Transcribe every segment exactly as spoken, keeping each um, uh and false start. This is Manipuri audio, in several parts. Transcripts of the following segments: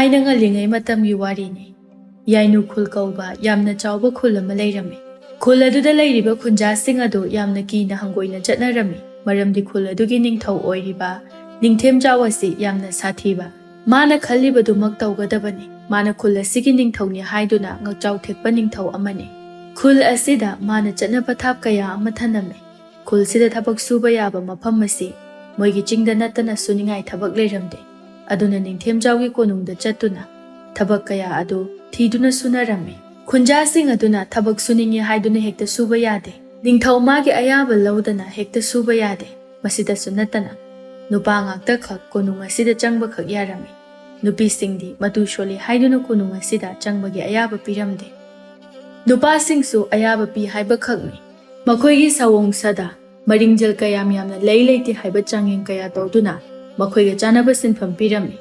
ꯑꯩꯅ ꯉꯜꯂꯤꯉꯩ ꯃꯇꯝꯒꯤ ꯋꯥꯔꯤꯅꯤ꯫ ꯌꯥꯏꯅꯨ ꯈꯨꯜ ꯀꯧꯕ ꯌꯥꯝꯅ ꯆꯥꯎꯕ ꯈꯨꯜ ꯑꯃ ꯂꯩꯔꯝꯃꯤ꯫ ꯈꯨꯜ ꯑꯗꯨꯗ ꯂꯩꯔꯤꯕ ꯈꯨꯟꯖꯥꯁꯤꯡ ꯑꯗꯨ ꯌꯥꯝꯅ ꯀꯤꯅ ꯍꯪꯒꯣꯏꯅ ꯆꯠꯅꯔꯝꯃꯤ, ꯃꯔꯝꯗꯤ ꯈꯨꯜ ꯑꯗꯨꯒꯤ ꯅꯤꯡꯊꯧ ꯑꯣꯏꯔꯤꯕ ꯅꯤꯡꯊꯦꯝꯖꯥꯎ ꯑꯁꯤ ꯌꯥꯝꯅ ꯁꯥꯊꯤꯕ, ꯃꯥꯅ ꯈꯜꯂꯤꯕꯗꯨꯃꯛ ꯇꯧꯒꯗꯕꯅꯤ꯫ ꯃꯥꯅ ꯈꯨꯜ ꯑꯁꯤꯒꯤ ꯅꯤꯡꯊꯧꯅꯤ ꯍꯥꯏꯗꯨꯅ ꯉꯛꯆꯥꯎ ꯊꯦꯛꯄ ꯅꯤꯡꯊꯧ ꯑꯃꯅꯤ꯫ ꯈꯨꯜ ꯑꯁꯤꯗ ꯃꯥꯅ ꯆꯠꯅ ꯄꯊꯥꯞ ꯀꯌꯥ ꯑꯃ ꯊꯅꯝꯃꯤ꯫ ꯈꯨꯜꯁꯤꯗ ꯊꯕꯛ ꯁꯨꯕ ꯌꯥꯕ ꯃꯐꯝ ꯑꯁꯤ ꯃꯣꯏꯒꯤ ꯆꯤꯡꯗ ꯅꯠꯇꯅ ꯁꯨꯅꯤꯡꯉꯥꯏ ꯊꯕꯛ ꯂꯩꯔꯝꯗꯦ꯫ ꯑꯗꯨꯅ ꯅꯤꯡꯊꯦꯝꯖꯥꯎꯒꯤ ꯀꯣꯅꯨꯡꯗ ꯆꯠꯇꯨꯅ ꯊꯕꯛ ꯀꯌꯥ ꯑꯗꯨ ꯊꯤꯗꯨꯅ ꯁꯨꯅꯔꯝꯃꯤ꯫ ꯈꯨꯟꯖꯥꯁꯤꯡ ꯑꯗꯨꯅ ꯊꯕꯛ ꯁꯨꯅꯤꯡꯉꯤ ꯍꯥꯏꯗꯨꯅ ꯍꯦꯛꯇ ꯁꯨꯕ ꯌꯥꯗꯦ꯫ ꯅꯤꯡꯊꯧ ꯃꯥꯒꯤ ꯑꯌꯥꯕ ꯂꯧꯗꯅ ꯍꯦꯛꯇ ꯁꯨꯕ ꯌꯥꯗꯦ꯫ ꯃꯁꯤꯗꯁꯨ ꯅꯠꯇꯅ ꯅꯨꯄꯥ ꯉꯥꯛꯇꯈꯛ ꯀꯣꯅꯨꯡ ꯑꯁꯤꯗ ꯆꯪꯕꯈꯛ ꯌꯥꯔꯝꯃꯤ꯫ ꯅꯨꯄꯤꯁꯤꯡꯗꯤ ꯃꯇꯨ ꯁꯣꯜꯂꯤ ꯍꯥꯏꯗꯨꯅ ꯀꯣꯅꯨꯡ ꯑꯁꯤꯗ ꯆꯪꯕꯒꯤ ꯑꯌꯥꯕ ꯄꯤꯔꯝꯗꯦ꯫ ꯅꯨꯄꯥꯁꯤꯡꯁꯨ ꯑꯌꯥꯕ ꯄꯤ ꯍꯥꯏꯕꯈꯛꯅꯤ꯫ ꯃꯈꯣꯏꯒꯤ ꯁꯑꯣꯡ ꯁꯥꯗ ꯃꯔꯤꯡꯖꯦꯜ ꯀꯌꯥꯝ ꯌꯥꯝꯅ ꯂꯩ ꯂꯩꯇꯦ ꯍꯥꯏꯕ ꯆꯥꯡꯌꯦꯡ ꯀꯌꯥ ꯇꯧꯗꯨꯅ ꯃꯈꯣꯏꯒ ꯆꯥꯅꯕ ꯁꯤꯟꯐꯝ ꯄꯤꯔꯝꯃꯤ꯫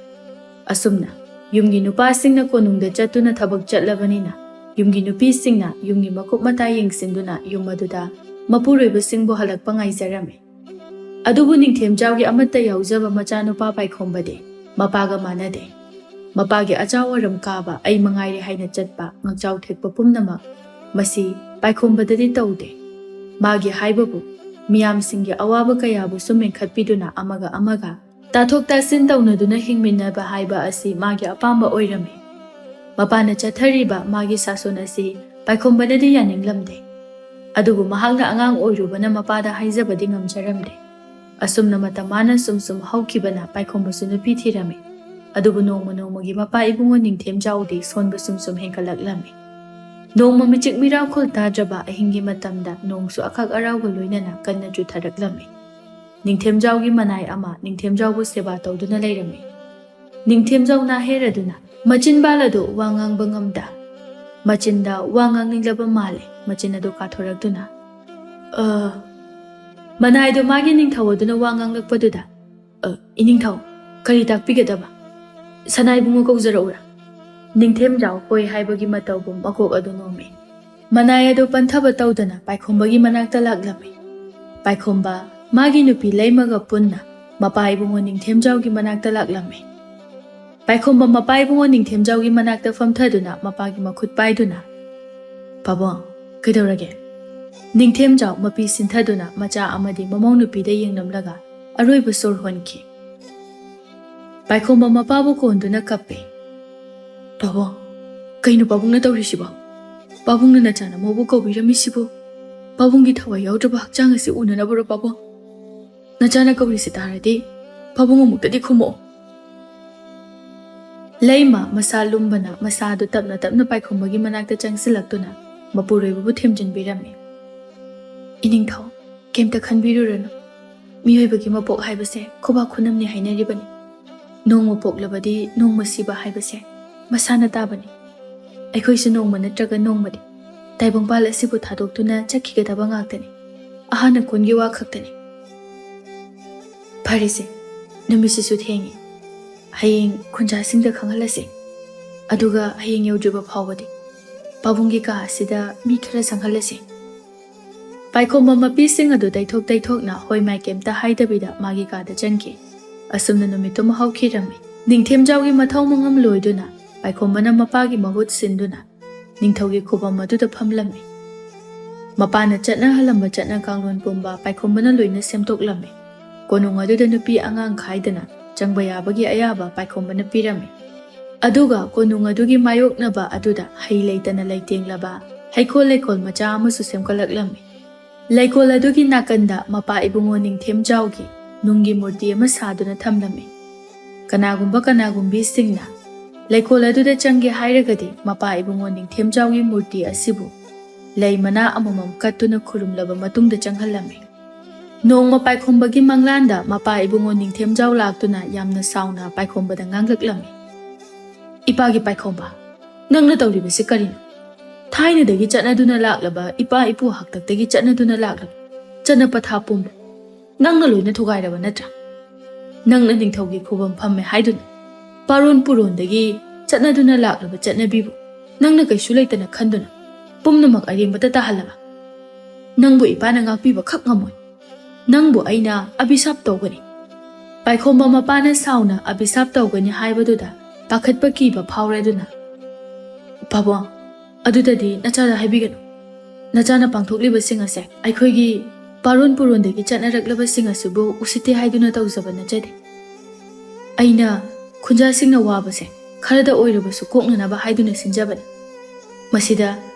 ꯑꯁꯨꯝꯅ ꯌꯨꯝꯒꯤ ꯅꯨꯄꯥꯁꯤꯡꯅ ꯀꯣꯅꯨꯡꯗ ꯆꯠꯇꯨꯅ ꯊꯕꯛ ꯆꯠꯂꯕꯅꯤꯅ ꯌꯨꯝꯒꯤ ꯅꯨꯄꯤꯁꯤꯡꯅ ꯌꯨꯝꯒꯤ ꯃꯀꯨꯞ ꯃꯇꯥ ꯌꯦꯡꯁꯤꯟꯗꯨꯅ ꯌꯨꯝ ꯑꯗꯨꯗ ꯃꯄꯨꯔꯣꯏꯕꯁꯤꯡꯕꯨ ꯍꯜꯂꯛꯄ ꯉꯥꯏꯖꯔꯝꯃꯤ꯫ ꯑꯗꯨꯕꯨ ꯅꯤꯡꯊꯦꯝꯖꯥꯎꯒꯤ ꯑꯃꯠꯇ ꯌꯥꯎꯖꯕ ꯃꯆꯥꯅꯨꯄꯥ ꯄꯥꯏꯈꯣꯝꯕꯗꯤ ꯃꯄꯥꯒ ꯃꯥꯟꯅꯗꯦ꯫ ꯃꯄꯥꯒꯤ ꯑꯆꯥꯎ ꯑꯔꯝ ꯀꯥꯕ ꯑꯩ ꯃꯉꯥꯏꯔꯦ ꯍꯥꯏꯅ ꯆꯠꯄ ꯉꯛꯆꯥꯎ ꯊꯦꯛꯄ ꯄꯨꯝꯅꯃꯛ ꯃꯁꯤ ꯄꯥꯏꯈꯣꯝꯕꯗꯗꯤ ꯇꯧꯗꯦ꯫ ꯃꯥꯒꯤ ꯍꯥꯏꯕꯕꯨ ꯃꯤꯌꯥꯝꯁꯤꯡꯒꯤ ꯑꯋꯥꯕ ꯀꯌꯥꯕꯨꯁꯨ ꯃꯦꯟꯈꯠꯄꯤꯗꯨꯅ ꯑꯃꯒ ꯑꯃꯒ ꯇꯥꯊꯣꯛ ꯇꯥꯁꯤꯟ ꯇꯧꯅꯗꯨꯅ ꯍꯤꯡꯃꯤꯟꯅꯕ ꯍꯥꯏꯕ ꯑꯁꯤ ꯃꯥꯒꯤ ꯑꯄꯥꯝꯕ ꯑꯣꯏꯔꯝꯃꯤ꯫ ꯃꯄꯥꯅ ꯆꯠꯊꯔꯤꯕ ꯃꯥꯒꯤ ꯁꯥꯁꯣꯟ ꯑꯁꯤ ꯄꯥꯏꯈꯣꯝꯕꯅꯗꯤ ꯌꯥꯅꯤꯡꯂꯝꯗꯦ꯫ ꯑꯗꯨꯕꯨ ꯃꯍꯥꯛꯅ ꯑꯉꯥꯡ ꯑꯣꯏꯔꯨꯕꯅ ꯃꯄꯥꯗ ꯍꯥꯏꯖꯕꯗꯤ ꯉꯝꯖꯔꯝꯗꯦ꯫ ꯑꯁꯨꯝꯅ ꯃꯇꯝ ꯃꯥꯅ ꯁꯨꯝ ꯁꯨꯝ ꯍꯧꯈꯤꯕꯅ ꯄꯥꯏꯈꯣꯝꯕꯁꯨ ꯅꯨꯄꯤ ꯊꯤꯔꯝꯃꯤ꯫ ꯑꯗꯨꯕꯨ ꯅꯣꯡꯃ ꯅꯣꯡꯃꯒꯤ ꯃꯄꯥ ꯏꯕꯨꯡꯉꯣ ꯅꯤꯡꯊꯦꯝꯖꯥꯎꯗꯤ ꯁꯣꯟꯕ ꯁꯨꯝ ꯁꯨꯝ ꯍꯦꯟꯒꯠꯂꯛꯂꯝꯃꯤ꯫ ꯅꯣꯡꯃ ꯃꯤꯆꯤꯛ ꯃꯤꯔꯥꯎꯈꯣꯜ ꯇꯥꯗ꯭ꯔꯕ ꯑꯍꯤꯡꯒꯤ ꯃꯇꯝꯗ ꯅꯣꯡꯁꯨ ꯑꯈꯛ ꯑꯔꯥꯎꯒ ꯂꯣꯏꯅꯅ ꯀꯟꯅ ꯆꯨꯊꯔꯛꯂꯝꯃꯤ꯫ ꯅꯤꯡꯊꯦꯝꯖꯥꯎꯒꯤ ꯃꯅꯥꯏ ꯑꯃ ꯅꯤꯡꯊꯦꯝꯖꯥꯎꯕꯨ ꯁꯦꯕꯥ ꯇꯧꯗꯨꯅ ꯂꯩꯔꯝꯃꯤ꯫ ꯅꯤꯡꯊꯦꯝꯖꯥꯎ ꯅꯥꯍꯦꯔꯗꯨꯅ ꯃꯆꯤꯟꯕꯥꯜ ꯑꯗꯨ ꯋꯥ ꯉꯥꯡꯕ ꯉꯝꯗ ꯃꯆꯤꯟꯗ ꯋꯥ ꯉꯥꯡꯅꯤꯡꯂꯕ ꯃꯥꯜꯂꯦ꯫ ꯃꯆꯤꯟ ꯑꯗꯨ ꯀꯥꯊꯣꯔꯛꯇꯨꯅ, "ꯑ, ꯃꯅꯥꯏꯗꯣ ꯃꯥꯒꯤ ꯅꯤꯡꯊꯧ ꯑꯗꯨꯅ ꯋꯥ ꯉꯥꯡꯂꯛꯄꯗꯨꯗ, ꯑ, ꯏꯅꯤꯡꯊꯧ, ꯀꯔꯤ ꯇꯥꯛꯄꯤꯒꯗꯕ? ꯁꯅꯥ ꯏꯕꯨꯡꯉꯣ ꯀꯧꯖꯔꯛꯎꯔꯥ?" ꯅꯤꯡꯊꯦꯝꯖꯥꯎ ꯍꯣꯏ ꯍꯥꯏꯕꯒꯤ ꯃꯇꯧꯒꯨꯝ ꯃꯀꯣꯛ ꯑꯗꯨ ꯅꯣꯝꯃꯤ꯫ ꯃꯅꯥꯏ ꯑꯗꯨ ꯄꯟꯊꯕ ꯇꯧꯗꯅ ꯄꯥꯏꯈꯣꯝꯕꯒꯤ ꯃꯅꯥꯛꯇ ꯂꯥꯛꯂꯝꯃꯤ꯫ ꯄꯥꯏꯈꯣꯝꯕ ꯃꯥꯒꯤ ꯅꯨꯄꯤ ꯂꯩꯃꯒ ꯄꯨꯟꯅ ꯃꯄꯥ ꯏꯕꯨꯡꯉꯣ ꯅꯤꯡꯊꯦꯝꯖꯥꯎꯒꯤ ꯃꯅꯥꯛꯇ ꯂꯥꯛꯂꯝꯃꯤ꯫ ꯄꯥꯏꯈꯣꯝꯕ ꯃꯄꯥ ꯏꯕꯨꯡꯉꯣ ꯅꯤꯡꯊꯦꯝꯖꯥꯎꯒꯤ ꯃꯅꯥꯛꯇ ꯐꯝꯊꯗꯨꯅ ꯃꯄꯥꯒꯤ ꯃꯈꯨꯠ ꯄꯥꯏꯗꯨꯅ, "ꯄꯥꯕꯨꯡ, ꯀꯩꯗꯧꯔꯒꯦ?" ꯅꯤꯡꯊꯦꯝꯖꯥꯎ ꯃꯄꯤ ꯁꯤꯟꯊꯗꯨꯅ ꯃꯆꯥ ꯑꯃꯗꯤ ꯃꯃꯧ ꯅꯨꯄꯤꯗ ꯌꯦꯡꯂꯝꯂꯒ ꯑꯔꯣꯏꯕ ꯁꯣꯔ ꯍꯣꯟꯈꯤ꯫ ꯄꯥꯏꯈꯣꯝꯕ ꯃꯄꯥꯕꯨ ꯀꯣꯟꯗꯨꯅ ꯀꯞꯄꯦ꯫ "ꯄꯥꯕꯨꯡ, ꯀꯩꯅꯣ ꯄꯥꯕꯨꯡꯅ ꯇꯧꯔꯤꯁꯤꯕꯣ? ꯄꯥꯕꯨꯡꯅ ꯅꯆꯥꯅ ꯃꯧꯕꯨ ꯀꯧꯕꯤꯔꯝꯃꯤꯁꯤꯕꯨ ꯄꯥꯕꯨꯡꯒꯤ ꯊꯋꯥꯏ ꯌꯥꯎꯗ꯭ꯔꯕ ꯍꯛꯆꯥꯡ ꯑꯁꯤ ꯎꯅꯅꯕꯔꯣ ꯄꯥꯕꯨꯡ? ꯅꯆꯥꯅ ꯀꯧꯔꯤꯁꯤ ꯇꯥꯔꯗꯤ ꯄꯥꯕꯨꯡ ꯑꯃꯨꯛꯇꯗꯤ ꯈꯨꯝꯃꯛꯑꯣ꯫" ꯂꯩꯃ ꯃꯁꯥ ꯂꯨꯝꯕꯅ ꯃꯁꯥꯗꯨ ꯇꯞꯅ ꯇꯞꯅ ꯄꯥꯏꯈꯣꯝꯕꯒꯤ ꯃꯅꯥꯛꯇ ꯆꯪꯁꯤꯜꯂꯛꯇꯨꯅ ꯃꯄꯨꯔꯣꯏꯕꯕꯨ ꯊꯦꯝꯖꯤꯟꯕꯤꯔꯝꯃꯤ꯫ "ꯏꯅꯤꯡꯊꯧ, ꯀꯩꯝꯇ ꯈꯟꯕꯤꯔꯨꯔꯅꯨ꯫ ꯃꯤꯑꯣꯏꯕꯒꯤ ꯃꯄꯣꯛ ꯍꯥꯏꯕꯁꯦ ꯈꯨꯕꯥꯛ ꯈꯨꯅꯝꯅꯤ ꯍꯥꯏꯅꯔꯤꯕꯅꯤ꯫ ꯅꯣꯡꯃ ꯄꯣꯛꯂꯕꯗꯤ ꯅꯣꯡꯃ ꯁꯤꯕ ꯍꯥꯏꯕꯁꯦ ꯃꯁꯥꯅ ꯇꯥꯕꯅꯤ꯫ ꯑꯩꯈꯣꯏꯁꯨ ꯅꯣꯡꯃ ꯅꯠꯇ꯭ꯔꯒ ꯅꯣꯡꯃꯗꯤ ꯇꯥꯏꯕꯪꯄꯥꯜ ꯑꯁꯤꯕꯨ ꯊꯥꯗꯣꯛꯇꯨꯅ ꯆꯠꯈꯤꯒꯗꯕ ꯉꯥꯛꯇꯅꯤ꯫ ꯑꯍꯥꯟꯅ ꯀꯣꯟꯒꯤ ꯋꯥ ꯈꯛꯇꯅꯤ꯫ ꯐꯔꯦꯁꯦ, ꯅꯨꯃꯤꯠꯁꯤꯁꯨ ꯊꯦꯡꯉꯤ꯫ ꯍꯌꯦꯡ ꯈꯨꯟꯖꯥꯁꯤꯡꯗ ꯈꯪꯍꯜꯂꯁꯤ꯫ ꯑꯗꯨꯒ ꯍꯌꯦꯡ ꯌꯧꯗ꯭ꯔꯤꯕ ꯐꯥꯎꯕꯗꯤ ꯄꯥꯕꯨꯡꯒꯤ ꯀꯥ ꯑꯁꯤꯗ ꯃꯤ ꯈꯔ ꯆꯪꯍꯜꯂꯁꯤ꯫" ꯄꯥꯏꯈꯣꯝꯕ ꯃꯄꯤꯁꯤꯡ ꯑꯗꯨ ꯇꯩꯊꯣꯛ ꯇꯩꯊꯣꯛꯅ ꯍꯣꯏ ꯃꯥꯏ ꯀꯩꯝꯇ ꯍꯥꯏꯗꯕꯤꯗ ꯃꯥꯒꯤ ꯀꯥꯗ ꯆꯪꯈꯤ꯫ ꯑꯁꯨꯝꯅ ꯅꯨꯃꯤꯠꯇꯨꯃ ꯍꯧꯈꯤꯔꯝꯃꯤ꯫ ꯅꯤꯡꯊꯦꯝꯖꯥꯎꯒꯤ ꯃꯊꯧ ꯃꯉꯝ ꯂꯣꯏꯗꯨꯅ ꯄꯥꯏꯈꯣꯝꯕꯅ ꯃꯄꯥꯒꯤ ꯃꯍꯨꯠ ꯁꯤꯟꯗꯨꯅ ꯅꯤꯡꯊꯧꯒꯤ ꯈꯨꯕꯝ ꯑꯗꯨꯗ ꯐꯝꯂꯝꯃꯤ꯫ ꯃꯄꯥꯅ ꯆꯠꯅꯍꯜꯂꯝꯕ ꯆꯠꯅ ꯀꯥꯡꯂꯣꯟ ꯄꯨꯝꯕ ꯄꯥꯏꯈꯣꯝꯕꯅ ꯂꯣꯏꯅ ꯁꯦꯝꯗꯣꯛꯂꯝꯃꯤ꯫ ꯀꯣꯅꯨꯡ ꯑꯗꯨꯗ ꯅꯨꯄꯤ ꯑꯉꯥꯡ ꯈꯥꯏꯗꯅ ꯆꯪꯕ ꯌꯥꯕꯒꯤ ꯑꯌꯥꯕ ꯄꯥꯏꯈꯣꯝꯕꯅ ꯄꯤꯔꯝꯃꯤ꯫ ꯑꯗꯨꯒ ꯀꯣꯅꯨꯡ ꯑꯗꯨꯒꯤ ꯃꯥꯌꯣꯛꯅꯕ ꯑꯗꯨꯗ ꯍꯩ ꯂꯩꯇꯅ ꯂꯩꯇꯦꯡꯂꯕ ꯍꯩꯀꯣꯜ ꯂꯩꯀꯣꯜ ꯃꯆꯥ ꯑꯃꯁꯨ ꯁꯦꯝꯒꯠꯂꯛꯂꯝꯃꯤ꯫ ꯂꯩꯀꯣꯜ ꯑꯗꯨꯒꯤ ꯅꯥꯀꯟꯗ ꯃꯄꯥ ꯏꯕꯨꯡꯉꯣ ꯅꯤꯡꯊꯦꯝꯖꯥꯎꯒꯤ ꯅꯨꯡꯒꯤ ꯃꯨꯔꯇꯤ ꯑꯃ ꯁꯥꯗꯨꯅ ꯊꯝꯂꯝꯃꯤ꯫ ꯀꯅꯥꯒꯨꯝꯕ ꯀꯅꯥꯒꯨꯝꯕꯤꯁꯤꯡꯅ ꯂꯩꯀꯣꯜ ꯑꯗꯨꯗ ꯆꯪꯒꯦ ꯍꯥꯏꯔꯒꯗꯤ ꯃꯄꯥ ꯏꯕꯨꯡꯉꯣ ꯅꯤꯡꯊꯦꯝꯖꯥꯎꯒꯤ ꯃꯨꯔꯇꯤ ꯑꯁꯤꯕꯨ ꯂꯩ ꯃꯅꯥ ꯑꯃꯃꯝ ꯀꯠꯇꯨꯅ ꯈꯨꯔꯨꯝꯂꯕ ꯃꯇꯨꯡꯗ ꯆꯪꯍꯜꯂꯝꯃꯤ꯫ ꯅꯣꯡꯃ ꯄꯥꯏꯈꯣꯝꯕꯒꯤ ꯃꯪꯂꯥꯟꯗ ꯃꯄꯥ ꯏꯕꯨꯡꯉꯣ ꯅꯤꯡꯊꯦꯝꯖꯥꯎ ꯂꯥꯛꯇꯨꯅ ꯌꯥꯝꯅ ꯁꯥꯎꯅ ꯄꯥꯏꯈꯣꯝꯕꯗ ꯉꯥꯡꯂꯛꯂꯝꯃꯤ꯫ "ꯏꯄꯥꯒꯤ ꯄꯥꯏꯈꯣꯝꯕ, ꯅꯪꯅ ꯇꯧꯔꯤꯕꯁꯤ ꯀꯔꯤꯅꯣ? ꯊꯥꯏꯅꯗꯒꯤ ꯆꯠꯅꯗꯨꯅ ꯂꯥꯛꯂꯕ, ꯏꯄꯥ ꯏꯄꯨ ꯍꯥꯛꯇꯛꯇꯒꯤ ꯆꯠꯅꯗꯨꯅ ꯂꯥꯛꯂꯕ ꯆꯠꯅ ꯄꯊꯥꯞ ꯄꯨꯝꯕ ꯅꯪꯅ ꯂꯣꯏꯅ ꯊꯨꯒꯥꯏꯔꯕ ꯅꯠꯇ꯭ꯔꯥ? ꯅꯪꯅ ꯅꯤꯡꯊꯧꯒꯤ ꯈꯨꯕꯝ ꯐꯝꯃꯦ ꯍꯥꯏꯗꯨꯅ ꯄꯥꯔꯣꯟ ꯄꯨꯔꯣꯟꯗꯒꯤ ꯆꯠꯅꯗꯨꯅ ꯂꯥꯛꯂꯕ ꯆꯠꯅꯕꯤꯕꯨ ꯅꯪꯅ ꯀꯩꯁꯨ ꯂꯩꯇꯅ ꯈꯟꯗꯨꯅ ꯄꯨꯝꯅꯃꯛ ꯑꯔꯦꯝꯕꯗ ꯇꯥꯍꯜꯂꯕ? ꯅꯪꯕꯨ ꯏꯄꯥꯅ ꯉꯥꯛꯄꯤꯕ ꯈꯛ ꯉꯝꯃꯣꯏ꯫ ꯅꯪꯕꯨ ꯑꯩꯅ ꯑꯕꯤꯁꯥꯞ ꯇꯧꯒꯅꯤ꯫" ꯄꯥꯏꯈꯣꯝꯕ ꯃꯄꯥꯅ ꯁꯥꯎꯅ ꯑꯕꯤꯁꯥꯞ ꯇꯧꯒꯅꯤ ꯍꯥꯏꯕꯗꯨꯗ ꯄꯥꯈꯠꯄ ꯀꯤꯕ ꯐꯥꯎꯔꯗꯨꯅ, "ꯄꯥꯕꯨꯡ, ꯑꯗꯨꯗꯗꯤ ꯅꯆꯥꯗ ꯍꯥꯏꯕꯤꯒꯅꯨ꯫ ꯅꯆꯥꯅ ꯄꯥꯡꯊꯣꯛꯂꯤꯕꯁꯤꯡ ꯑꯁꯦ ꯑꯩꯈꯣꯏꯒꯤ ꯄꯥꯔꯣꯟ ꯄꯨꯔꯣꯟꯗꯒꯤ ꯆꯠꯅꯔꯛꯂꯕꯁꯤꯡ ꯑꯁꯤꯕꯨ ꯎꯁꯤꯠꯇꯦ ꯍꯥꯏꯗꯨꯅ ꯇꯧꯖꯕ ꯅꯠꯆꯗꯦ꯫ ꯑꯩꯅ ꯈꯨꯟꯖꯥꯁꯤꯡꯅ ꯋꯥꯕꯁꯦ ꯈꯔꯗ ꯑꯣꯏꯔꯕꯁꯨ ꯀꯣꯛꯅꯅꯕ ꯍꯥꯏꯗꯨꯅ ꯁꯤꯟꯖꯕꯅꯤ꯫ ꯃꯁꯤꯗ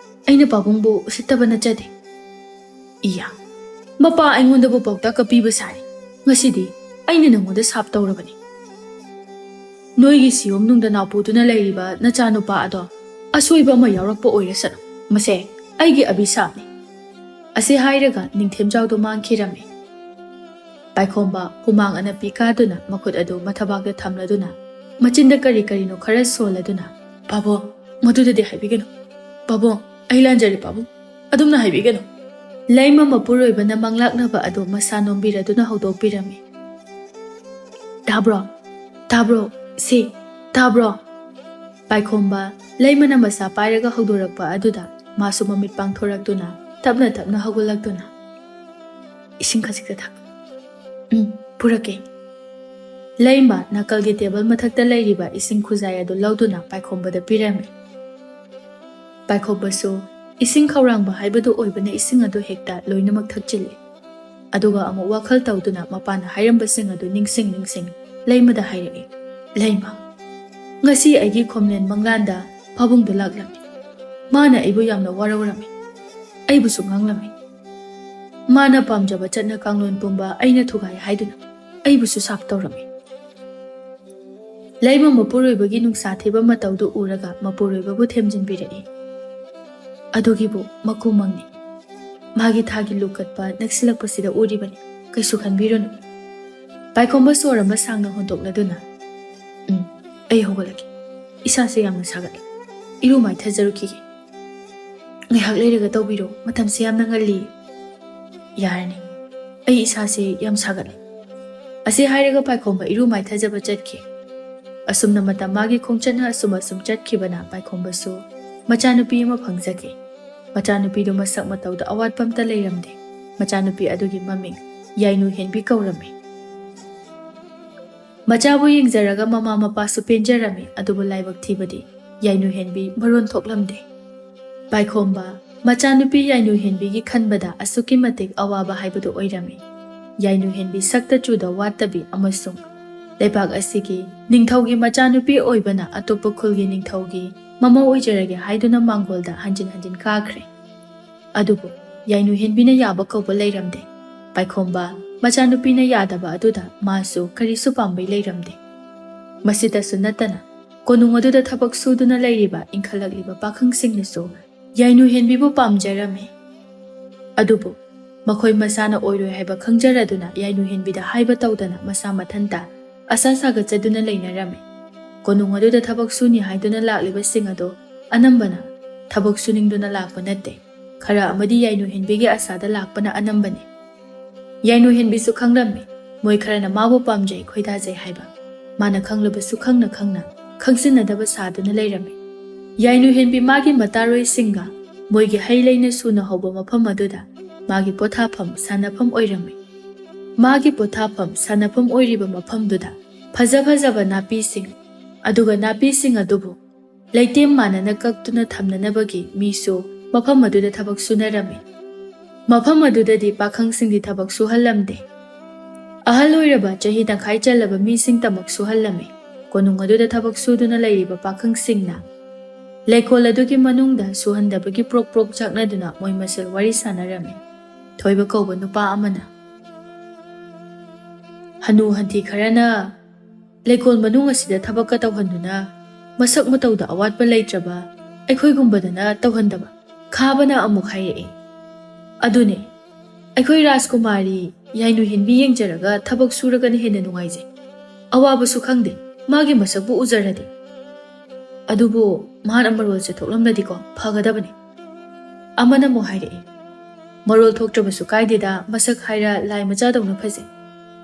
ꯑꯩꯅ ꯄꯥꯕꯨꯡꯕꯨ ꯎꯁꯤꯠꯇꯕ ꯅꯠꯆꯗꯦ꯫" "ꯏꯌꯥ, ꯃꯄꯥ ꯑꯩꯉꯣꯟꯗꯕꯨ ꯄꯥꯎꯇꯥꯛ ꯀꯞꯄꯤꯕ ꯁꯥꯔꯤ꯫ ꯉꯁꯤꯗꯤ ꯑꯩꯅ ꯅꯪꯉꯣꯟꯗ ꯁꯥꯞ ꯇꯧꯔꯕꯅꯤ꯫ ꯅꯣꯏꯒꯤ ꯁꯤꯌꯣꯝꯅꯨꯡꯗ ꯅꯥꯎꯄꯨꯗꯨꯅ ꯂꯩꯔꯤꯕ ꯅꯆꯥꯅꯨꯄꯥ ꯑꯗꯣ ꯑꯁꯣꯏꯕ ꯑꯃ ꯌꯥꯎꯔꯛꯄ ꯑꯣꯏꯔꯁꯅꯨ꯫ ꯃꯁꯦ ꯑꯩꯒꯤ ꯑꯕꯤꯁꯥꯞꯅꯤ꯫" ꯑꯁꯤ ꯍꯥꯏꯔꯒ ꯅꯤꯡꯊꯦꯝꯖꯥꯎꯗꯣ ꯃꯥꯡꯈꯤꯔꯝꯃꯤ꯫ ꯄꯥꯏꯈꯣꯝꯕ ꯍꯨꯃꯥꯡ ꯑꯅꯞꯄꯤ ꯀꯥꯗꯨꯅ ꯃꯈꯨꯠ ꯑꯗꯨ ꯃꯊꯕꯥꯛꯇ ꯊꯝꯂꯗꯨꯅ ꯃꯆꯤꯟꯗ ꯀꯔꯤ ꯀꯔꯤꯅꯣ ꯈꯔ ꯁꯣꯜꯂꯗꯨꯅ, "ꯄꯥꯕꯨꯡ, ꯃꯗꯨꯗꯗꯤ ꯍꯥꯏꯕꯤꯒꯅꯨ꯫ ꯄꯥꯕꯨꯡ, ꯑꯩ ꯂꯥꯟꯖꯔꯦ ꯄꯥꯕꯨꯡ, ꯑꯗꯨꯝꯅ ꯍꯥꯏꯕꯤꯒꯅꯨ꯫" ꯂꯩꯃ ꯃꯄꯨꯔꯣꯏꯕꯅ ꯃꯪꯂꯥꯛꯅꯕ ꯑꯗꯨ ꯃꯁꯥ ꯅꯣꯝꯕꯤꯔꯗꯨꯅ ꯍꯧꯗꯣꯛꯄꯤꯔꯝꯃꯤ꯫ "ꯇꯥꯕ꯭ꯔꯣ? ꯇꯥꯕ꯭ꯔꯣ? ꯁꯤ, ꯇꯥꯕ꯭ꯔꯣ?" ꯄꯥꯏꯈꯣꯝꯕ ꯂꯩꯃꯅ ꯃꯁꯥ ꯄꯥꯏꯔꯒ ꯍꯧꯗꯣꯔꯛꯄ ꯑꯗꯨꯗ ꯃꯥꯁꯨ ꯃꯃꯤꯠ ꯄꯥꯡꯊꯣꯔꯛꯇꯨꯅ ꯇꯞꯅ ꯇꯞꯅ ꯍꯧꯒꯠꯂꯛꯇꯨꯅ, "ꯏꯁꯤꯡ ꯈꯖꯤꯛꯇ ꯊꯛ꯫" "ꯎꯝ, ꯄꯨꯔꯛꯀꯦ꯫" ꯂꯩꯃ ꯅꯥꯀꯜꯒꯤ ꯇꯦꯕꯜ ꯃꯊꯛꯇ ꯂꯩꯔꯤꯕ ꯏꯁꯤꯡ ꯈꯨꯖꯥꯏ ꯑꯗꯨ ꯂꯧꯗꯨꯅ ꯄꯥꯏꯈꯣꯝꯕꯗ ꯄꯤꯔꯝꯃꯤ꯫ ꯄꯥꯏꯈꯣꯝꯕꯁꯨ ꯏꯁꯤꯡ ꯈꯧꯔꯥꯡꯕ ꯍꯥꯏꯕꯗꯨ ꯑꯣꯏꯕꯅ ꯏꯁꯤꯡ ꯑꯗꯨ ꯍꯦꯛꯇ ꯂꯣꯏꯅꯃꯛ ꯊꯛꯆꯤꯜꯂꯤ꯫ ꯑꯗꯨꯒ ꯑꯃꯨꯛ ꯋꯥꯈꯜ ꯇꯧꯗꯨꯅ ꯃꯄꯥꯅ ꯍꯥꯏꯔꯝꯕꯁꯤꯡ ꯑꯗꯨ ꯅꯤꯡꯁꯤꯡ ꯅꯤꯡꯁꯤꯡ ꯂꯩꯃꯗ ꯍꯥꯏꯔꯛꯏ, "ꯂꯩꯃ, ꯉꯁꯤ ꯑꯩꯒꯤ ꯈꯣꯝꯂꯦꯟ ꯃꯪꯂꯥꯟꯗ ꯄꯥꯕꯨꯡꯗꯨ ꯂꯥꯛꯂꯝꯃꯤ꯫ ꯃꯥꯅ ꯑꯩꯕꯨ ꯌꯥꯝꯅ ꯋꯥꯔꯧꯔꯝꯃꯤ꯫ ꯑꯩꯕꯨꯁꯨ ꯉꯥꯡꯂꯝꯃꯤ꯫ ꯃꯥꯅ ꯄꯥꯝꯖꯕ ꯆꯠꯅ ꯀꯥꯡꯂꯣꯟ ꯄꯨꯝꯕ ꯑꯩꯅ ꯊꯨꯒꯥꯏ ꯍꯥꯏꯗꯨꯅ ꯑꯩꯕꯨꯁꯨ ꯁꯥꯞ ꯇꯧꯔꯝꯃꯤ꯫" ꯂꯩꯃ ꯃꯄꯨꯔꯣꯏꯕꯒꯤ ꯅꯨꯡꯁꯥ ꯊꯤꯕ ꯃꯇꯧꯗꯨ ꯎꯔꯒ ꯃꯄꯨꯔꯣꯏꯕꯕꯨ ꯊꯦꯝꯖꯤꯟꯕꯤꯔꯛꯏ꯫ "ꯑꯗꯨꯒꯤꯕꯨ ꯃꯀꯨ ꯃꯪꯅꯤ꯫ ꯃꯥꯒꯤ ꯊꯥꯒꯤ ꯂꯨꯀꯠꯄ ꯅꯛꯁꯤꯜꯂꯛꯄꯁꯤꯗ ꯎꯔꯤꯕꯅꯤ꯫ ꯀꯩꯁꯨ ꯈꯟꯕꯤꯔꯨꯅꯨ꯫" ꯄꯥꯏꯈꯣꯝꯕ ꯁꯣꯔ ꯑꯃ ꯁꯥꯡꯅ ꯍꯣꯟꯗꯣꯛꯂꯗꯨꯅ, "ꯎꯝ, ꯑꯩ ꯍꯧꯒꯠꯂꯒꯦ꯫ ꯏꯁꯥꯁꯦ ꯌꯥꯝꯅ ꯁꯥꯒꯠꯂꯦ꯫ ꯏꯔꯨ ꯃꯥꯏꯊꯖꯔꯨꯈꯤꯒꯦ꯫" "ꯉꯥꯏꯍꯥꯛ ꯂꯩꯔꯒ ꯇꯧꯕꯤꯔꯣ, ꯃꯇꯝꯁꯦ ꯌꯥꯝꯅ ꯉꯜꯂꯤ꯫" "ꯌꯥꯔꯅꯤ, ꯑꯩ ꯏꯁꯥꯁꯦ ꯌꯥꯝ ꯁꯥꯒꯠꯂꯦ꯫" ꯑꯁꯤ ꯍꯥꯏꯔꯒ ꯄꯥꯏꯈꯣꯝꯕ ꯏꯔꯨ ꯃꯥꯏꯊꯖꯕ ꯆꯠꯈꯤ꯫ ꯑꯁꯨꯝꯅ ꯃꯇꯝ ꯃꯥꯒꯤ ꯈꯣꯡꯆꯠꯅ ꯑꯁꯨꯝ ꯑꯁꯨꯝ ꯆꯠꯈꯤꯕꯅ ꯄꯥꯏꯈꯣꯝꯕꯁꯨ ꯃꯆꯥꯅꯨꯄꯤ ꯑꯃ ꯐꯪꯖꯈꯤ꯫ ꯃꯆꯥꯅꯨꯄꯤꯗꯨ ꯃꯁꯛ ꯃꯇꯧꯗ ꯑꯋꯥꯠꯄ ꯑꯝꯇ ꯂꯩꯔꯝꯗꯦ꯫ ꯃꯆꯥꯅꯨꯄꯤ ꯑꯗꯨꯒꯤ ꯃꯃꯤꯡ ꯌꯥꯏꯅꯨ ꯍꯦꯟꯕꯤ ꯀꯧꯔꯝꯃꯤ꯫ ꯃꯆꯥꯕꯨ ꯌꯦꯡꯖꯔꯒ ꯃꯃꯥ ꯃꯄꯥꯁꯨ ꯄꯦꯟꯖꯔꯝꯃꯤ, ꯑꯗꯨꯕꯨ ꯂꯥꯏꯕꯛ ꯊꯤꯕꯗꯤ ꯌꯥꯏꯅꯨ ꯍꯦꯟꯕꯤ ꯃꯔꯣꯟ ꯊꯣꯛꯂꯝꯗꯦ꯫ ꯄꯥꯏꯈꯣꯝꯕ, ꯃꯆꯥꯅꯨꯄꯤ ꯌꯥꯏꯅꯨ ꯍꯦꯟꯕꯤꯒꯤ ꯈꯟꯕꯗ ꯑꯁꯨꯛꯀꯤ ꯃꯇꯤꯛ ꯑꯋꯥꯕ ꯍꯥꯏꯕꯗꯨ ꯑꯣꯏꯔꯝꯃꯤ꯫ ꯌꯥꯏꯅꯨ ꯍꯦꯟꯕꯤ ꯁꯛꯇ ꯆꯨꯗ ꯋꯥꯠꯇꯕꯤ ꯑꯃꯁꯨꯡ ꯂꯩꯕꯥꯛ ꯑꯁꯤꯒꯤ ꯅꯤꯡꯊꯧꯒꯤ ꯃꯆꯥꯅꯨꯄꯤ ꯑꯣꯏꯕꯅ ꯑꯇꯣꯞꯄ ꯈꯨꯜꯒꯤ ꯅꯤꯡꯊꯧꯒꯤ ꯃꯃꯧ ꯑꯣꯏꯖꯔꯒꯦ ꯍꯥꯏꯗꯨꯅ ꯃꯥꯡꯒꯣꯜꯗ ꯍꯟꯖꯤꯟ ꯍꯟꯖꯤꯟ ꯀꯥꯈ꯭ꯔꯦ꯫ ꯑꯗꯨꯕꯨ ꯌꯥꯏꯅꯨ ꯍꯦꯟꯕꯤꯅ ꯌꯥꯕ ꯀꯧꯕ ꯂꯩꯔꯝꯗꯦ꯫ ꯄꯥꯏꯈꯣꯝꯕ, ꯃꯆꯥꯅꯨꯄꯤꯅ ꯌꯥꯗꯕ ꯑꯗꯨꯗ ꯃꯥꯁꯨ ꯀꯔꯤꯁꯨ ꯄꯥꯝꯕꯩ ꯂꯩꯔꯝꯗꯦ꯫ ꯃꯁꯤꯗꯁꯨ ꯅꯠꯇꯅ, ꯀꯣꯅꯨꯡ ꯑꯗꯨꯗ ꯊꯕꯛ ꯁꯨꯗꯨꯅ ꯂꯩꯔꯤꯕ ꯏꯟꯈꯠꯂꯛꯂꯤꯕ ꯄꯥꯈꯪꯁꯤꯡꯅꯁꯨ ꯌꯥꯏꯅꯨ ꯍꯦꯟꯕꯤꯕꯨ ꯄꯥꯝꯖꯔꯝꯃꯤ꯫ ꯑꯗꯨꯕꯨ ꯃꯈꯣꯏ ꯃꯁꯥꯅ ꯑꯣꯏꯔꯣꯏ ꯍꯥꯏꯕ ꯈꯪꯖꯔꯗꯨꯅ ꯌꯥꯏꯅꯨ ꯍꯦꯟꯕꯤꯗ ꯍꯥꯏꯕ ꯇꯧꯗꯅ ꯃꯁꯥ ꯃꯊꯟꯇ ꯑꯁꯥ ꯁꯥꯒꯠꯆꯗꯨꯅ ꯂꯩꯅꯔꯝꯃꯤ꯫ ꯀꯣꯅꯨꯡ ꯑꯗꯨꯗ ꯊꯕꯛ ꯁꯨꯅꯤ ꯍꯥꯏꯗꯨꯅ ꯂꯥꯛꯂꯤꯕꯁꯤꯡ ꯑꯗꯨ ꯑꯅꯝꯕꯅ ꯊꯕꯛ ꯁꯨꯅꯤꯡꯗꯨꯅ ꯂꯥꯛꯄ ꯅꯠꯇꯦ꯫ ꯈꯔ ꯑꯃꯗꯤ ꯌꯥꯏꯅꯨ ꯍꯦꯟꯕꯤꯒꯤ ꯑꯁꯥꯗ ꯂꯥꯛꯄꯅ ꯑꯅꯝꯕꯅꯤ꯫ ꯌꯥꯏꯅꯨ ꯍꯦꯟꯕꯤꯁꯨ ꯈꯪꯂꯝꯃꯤ, ꯃꯣꯏ ꯈꯔꯅ ꯃꯥꯕꯨ ꯄꯥꯝꯖꯩ, ꯈꯣꯏꯗꯥꯖꯩ ꯍꯥꯏꯕ꯫ ꯃꯥꯅ ꯈꯪꯂꯕꯁꯨ ꯈꯪꯅ ꯈꯪꯅ ꯈꯪꯖꯤꯟꯅꯗꯕ ꯁꯥꯗꯨꯅ ꯂꯩꯔꯝꯃꯤ꯫ ꯌꯥꯏꯅꯨ ꯍꯦꯟꯕꯤ ꯃꯥꯒꯤ ꯃꯇꯥꯔꯣꯏꯁꯤꯡꯒ ꯃꯣꯏꯒꯤ ꯍꯩ ꯂꯩꯅ ꯁꯨꯅ ꯍꯧꯕ ꯃꯐꯝ ꯑꯗꯨꯗ ꯃꯥꯒꯤ ꯄꯣꯊꯥꯐꯝ ꯁꯥꯟꯅꯐꯝ ꯑꯣꯏꯔꯝꯃꯤ꯫ ꯃꯥꯒꯤ ꯄꯣꯊꯥꯐꯝ ꯁꯥꯟꯅꯐꯝ ꯑꯣꯏꯔꯤꯕ ꯃꯐꯝꯗꯨꯗ ꯐꯖ ꯐꯖꯕ ꯅꯥꯄꯤꯁꯤꯡ, ꯑꯗꯨꯒ ꯅꯥꯄꯤꯁꯤꯡ ꯑꯗꯨꯕꯨ ꯂꯩꯇꯦꯝ ꯃꯥꯟꯅꯅ ꯀꯛꯇꯨꯅ ꯊꯝꯅꯅꯕꯒꯤ ꯃꯤꯁꯨ ꯃꯐꯝ ꯑꯗꯨꯗ ꯊꯕꯛ ꯁꯨꯅꯔꯝꯃꯤ꯫ ꯃꯐꯝ ꯑꯗꯨꯗꯗꯤ ꯄꯥꯈꯪꯁꯤꯡꯗꯤ ꯊꯕꯛ ꯁꯨꯍꯜꯂꯝꯗꯦ꯫ ꯑꯍꯜ ꯑꯣꯏꯔꯕ, ꯆꯍꯤ ꯇꯪꯈꯥꯏ ꯆꯜꯂꯕ ꯃꯤꯁꯤꯡꯇꯃꯛ ꯁꯨꯍꯜꯂꯝꯃꯤ꯫ ꯀꯣꯅꯨꯡ ꯑꯗꯨꯗ ꯊꯕꯛ ꯁꯨꯗꯨꯅ ꯂꯩꯔꯤꯕ ꯄꯥꯈꯪꯁꯤꯡꯅ ꯂꯩꯀꯣꯜ ꯑꯗꯨꯒꯤ ꯃꯅꯨꯡꯗ ꯁꯨꯍꯟꯗꯕꯒꯤ ꯄ꯭ꯔꯣꯛ ꯄ꯭ꯔꯣꯛ ꯆꯥꯛꯅꯗꯨꯅ ꯃꯣꯏ ꯃꯁꯦꯜ ꯋꯥꯔꯤ ꯁꯥꯟꯅꯔꯝꯃꯤ꯫ ꯊꯣꯏꯕ ꯀꯧꯕ ꯅꯨꯄꯥ ꯑꯃꯅ, "ꯍꯅꯨ ꯍꯟꯊꯤ ꯈꯔꯅ ꯂꯩꯀꯣꯜ ꯃꯅꯨꯡ ꯑꯁꯤꯗ ꯊꯕꯛꯀ ꯇꯧꯍꯟꯗꯨꯅ ꯃꯁꯛ ꯃꯇꯧꯗ ꯑꯋꯥꯠꯄ ꯂꯩꯇ꯭ꯔꯕ ꯑꯩꯈꯣꯏꯒꯨꯝꯕꯗꯅ ꯇꯧꯍꯟꯗꯕ?" ꯈꯥꯕꯅ ꯑꯃꯨꯛ ꯍꯥꯏꯔꯛꯏ, "ꯑꯗꯨꯅꯦ, ꯑꯩꯈꯣꯏ ꯔꯥꯖꯀꯨꯃꯥꯔꯤ ꯌꯥꯏꯅꯨ ꯍꯦꯟꯕꯤ ꯌꯦꯡꯖꯔꯒ ꯊꯕꯛ ꯁꯨꯔꯒꯅ ꯍꯦꯟꯅ ꯅꯨꯡꯉꯥꯏꯖꯩ꯫ ꯑꯋꯥꯕꯁꯨ ꯈꯪꯗꯦ, ꯃꯥꯒꯤ ꯃꯁꯛꯄꯨ ꯎꯖꯔꯗꯤ꯫ ꯑꯗꯨꯕꯨ ꯃꯍꯥꯛꯅ ꯃꯔꯣꯜꯁꯦ ꯊꯣꯛꯂꯝꯂꯗꯤꯀꯣ, ꯐꯒꯗꯕꯅꯤ꯫" ꯑꯃꯅ ꯑꯃꯨꯛ ꯍꯥꯏꯔꯛꯏ, "ꯃꯔꯣꯜ ꯊꯣꯛꯇ꯭ꯔꯕꯁꯨ ꯀꯥꯏꯗꯦꯗ, ꯃꯁꯛ ꯍꯥꯏꯔ ꯂꯥꯏ ꯃꯆꯥꯗꯧꯅ ꯐꯖꯩ꯫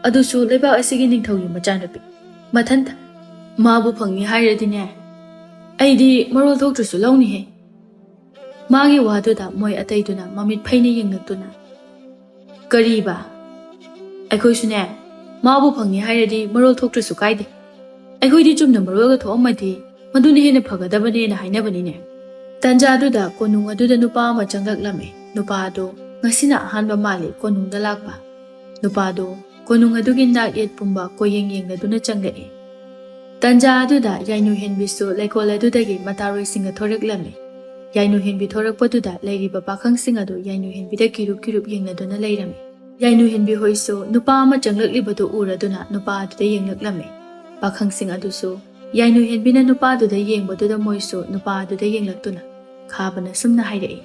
ꯑꯗꯨꯁꯨ ꯂꯩꯕꯥꯛ ꯑꯁꯤꯒꯤ ꯅꯤꯡꯊꯧꯒꯤ ꯃꯆꯥꯅꯨꯄꯤ꯫ ꯃꯊꯟꯇ ꯃꯥꯕꯨ ꯐꯪꯅꯤ ꯍꯥꯏꯔꯗꯤꯅꯦ, ꯑꯩꯗꯤ ꯃꯔꯣꯜ ꯊꯣꯛꯇ꯭ꯔꯁꯨ ꯂꯧꯅꯤꯍꯦ꯫" ꯃꯥꯒꯤ ꯋꯥꯗꯨꯗ ꯃꯣꯏ ꯑꯇꯩꯗꯨꯅ ꯃꯃꯤꯠ ꯐꯩꯅ ꯌꯦꯡꯂꯛꯇꯨꯅ, "ꯀꯔꯤꯕ? ꯑꯩꯈꯣꯏꯁꯨꯅꯦ, ꯃꯥꯕꯨ ꯐꯪꯉꯦ ꯍꯥꯏꯔꯗꯤ ꯃꯔꯣꯜ ꯊꯣꯛꯇ꯭ꯔꯁꯨ ꯀꯥꯏꯗꯦ꯫ ꯑꯩꯈꯣꯏꯗꯤ ꯆꯨꯝꯅ ꯃꯔꯣꯜꯒ ꯊꯣꯛꯑꯝꯃꯗꯤ ꯃꯗꯨꯅ ꯍꯦꯟꯅ ꯐꯒꯗꯕꯅꯦꯅ ꯍꯥꯏꯅꯕꯅꯤꯅꯦ꯫ ꯇꯟꯖꯥꯗꯨꯗ ꯀꯣꯅꯨꯡ ꯑꯗꯨꯗ ꯅꯨꯄꯥ ꯑꯃ ꯆꯪꯂꯛꯂꯝꯃꯤ꯫ ꯅꯨꯄꯥ ꯑꯗꯨ ꯉꯁꯤꯅ ꯑꯍꯥꯟꯕ ꯃꯥꯜꯂꯤ ꯀꯣꯅꯨꯡꯗ ꯂꯥꯛꯄ꯫ ꯅꯨꯄꯥꯗꯨ ꯀꯣꯅꯨꯡ ꯑꯗꯨꯒꯤ ꯅꯥꯛ ꯌꯦꯠ ꯄꯨꯝꯕ ꯀꯣꯌꯦꯡ ꯌꯦꯡꯂꯗꯨꯅ ꯆꯪꯂꯛꯏ꯫ ꯇꯟꯖꯥ ꯑꯗꯨꯗ ꯌꯥꯏꯅꯨ ꯍꯦꯟꯕꯤꯁꯨ ꯂꯩꯀꯣꯜ ꯑꯗꯨꯗꯒꯤ ꯃꯇꯥꯔꯣꯏꯁꯤꯡꯒ ꯊꯣꯔꯛꯂꯝꯃꯤ꯫ ꯌꯥꯏꯅꯨ ꯍꯦꯟꯕꯤ ꯊꯣꯔꯛꯄꯗꯨꯗ ꯂꯩꯔꯤꯕ ꯄꯥꯈꯪꯁꯤꯡ ꯑꯗꯨ ꯌꯥꯏꯅꯨ ꯍꯦꯟꯕꯤꯗ ꯀꯤꯔꯨꯞ ꯀꯤꯔꯨꯞ ꯌꯦꯡꯅꯗꯨꯅ ꯂꯩꯔꯝꯃꯤ꯫ ꯌꯥꯏꯅꯨ ꯍꯦꯟꯕꯤ ꯍꯣꯏꯁꯨ ꯅꯨꯄꯥ ꯑꯃ ꯆꯪꯂꯛꯂꯤꯕꯗꯨ ꯎꯔꯗꯨꯅ ꯅꯨꯄꯥ ꯑꯗꯨꯗ ꯌꯦꯡꯂꯛꯂꯝꯃꯤ꯫ ꯄꯥꯈꯪꯁꯤꯡ ꯑꯗꯨꯁꯨ ꯌꯥꯏꯅꯨ ꯍꯦꯟꯕꯤꯅ ꯅꯨꯄꯥꯗꯨꯗ ꯌꯦꯡꯕꯗꯨꯗ ꯃꯣꯏꯁꯨ ꯅꯨꯄꯥ ꯑꯗꯨꯗ ꯌꯦꯡꯂꯛꯇꯨꯅ ꯈꯥꯕꯅ ꯁꯨꯝꯅ ꯍꯥꯏꯔꯛꯏ,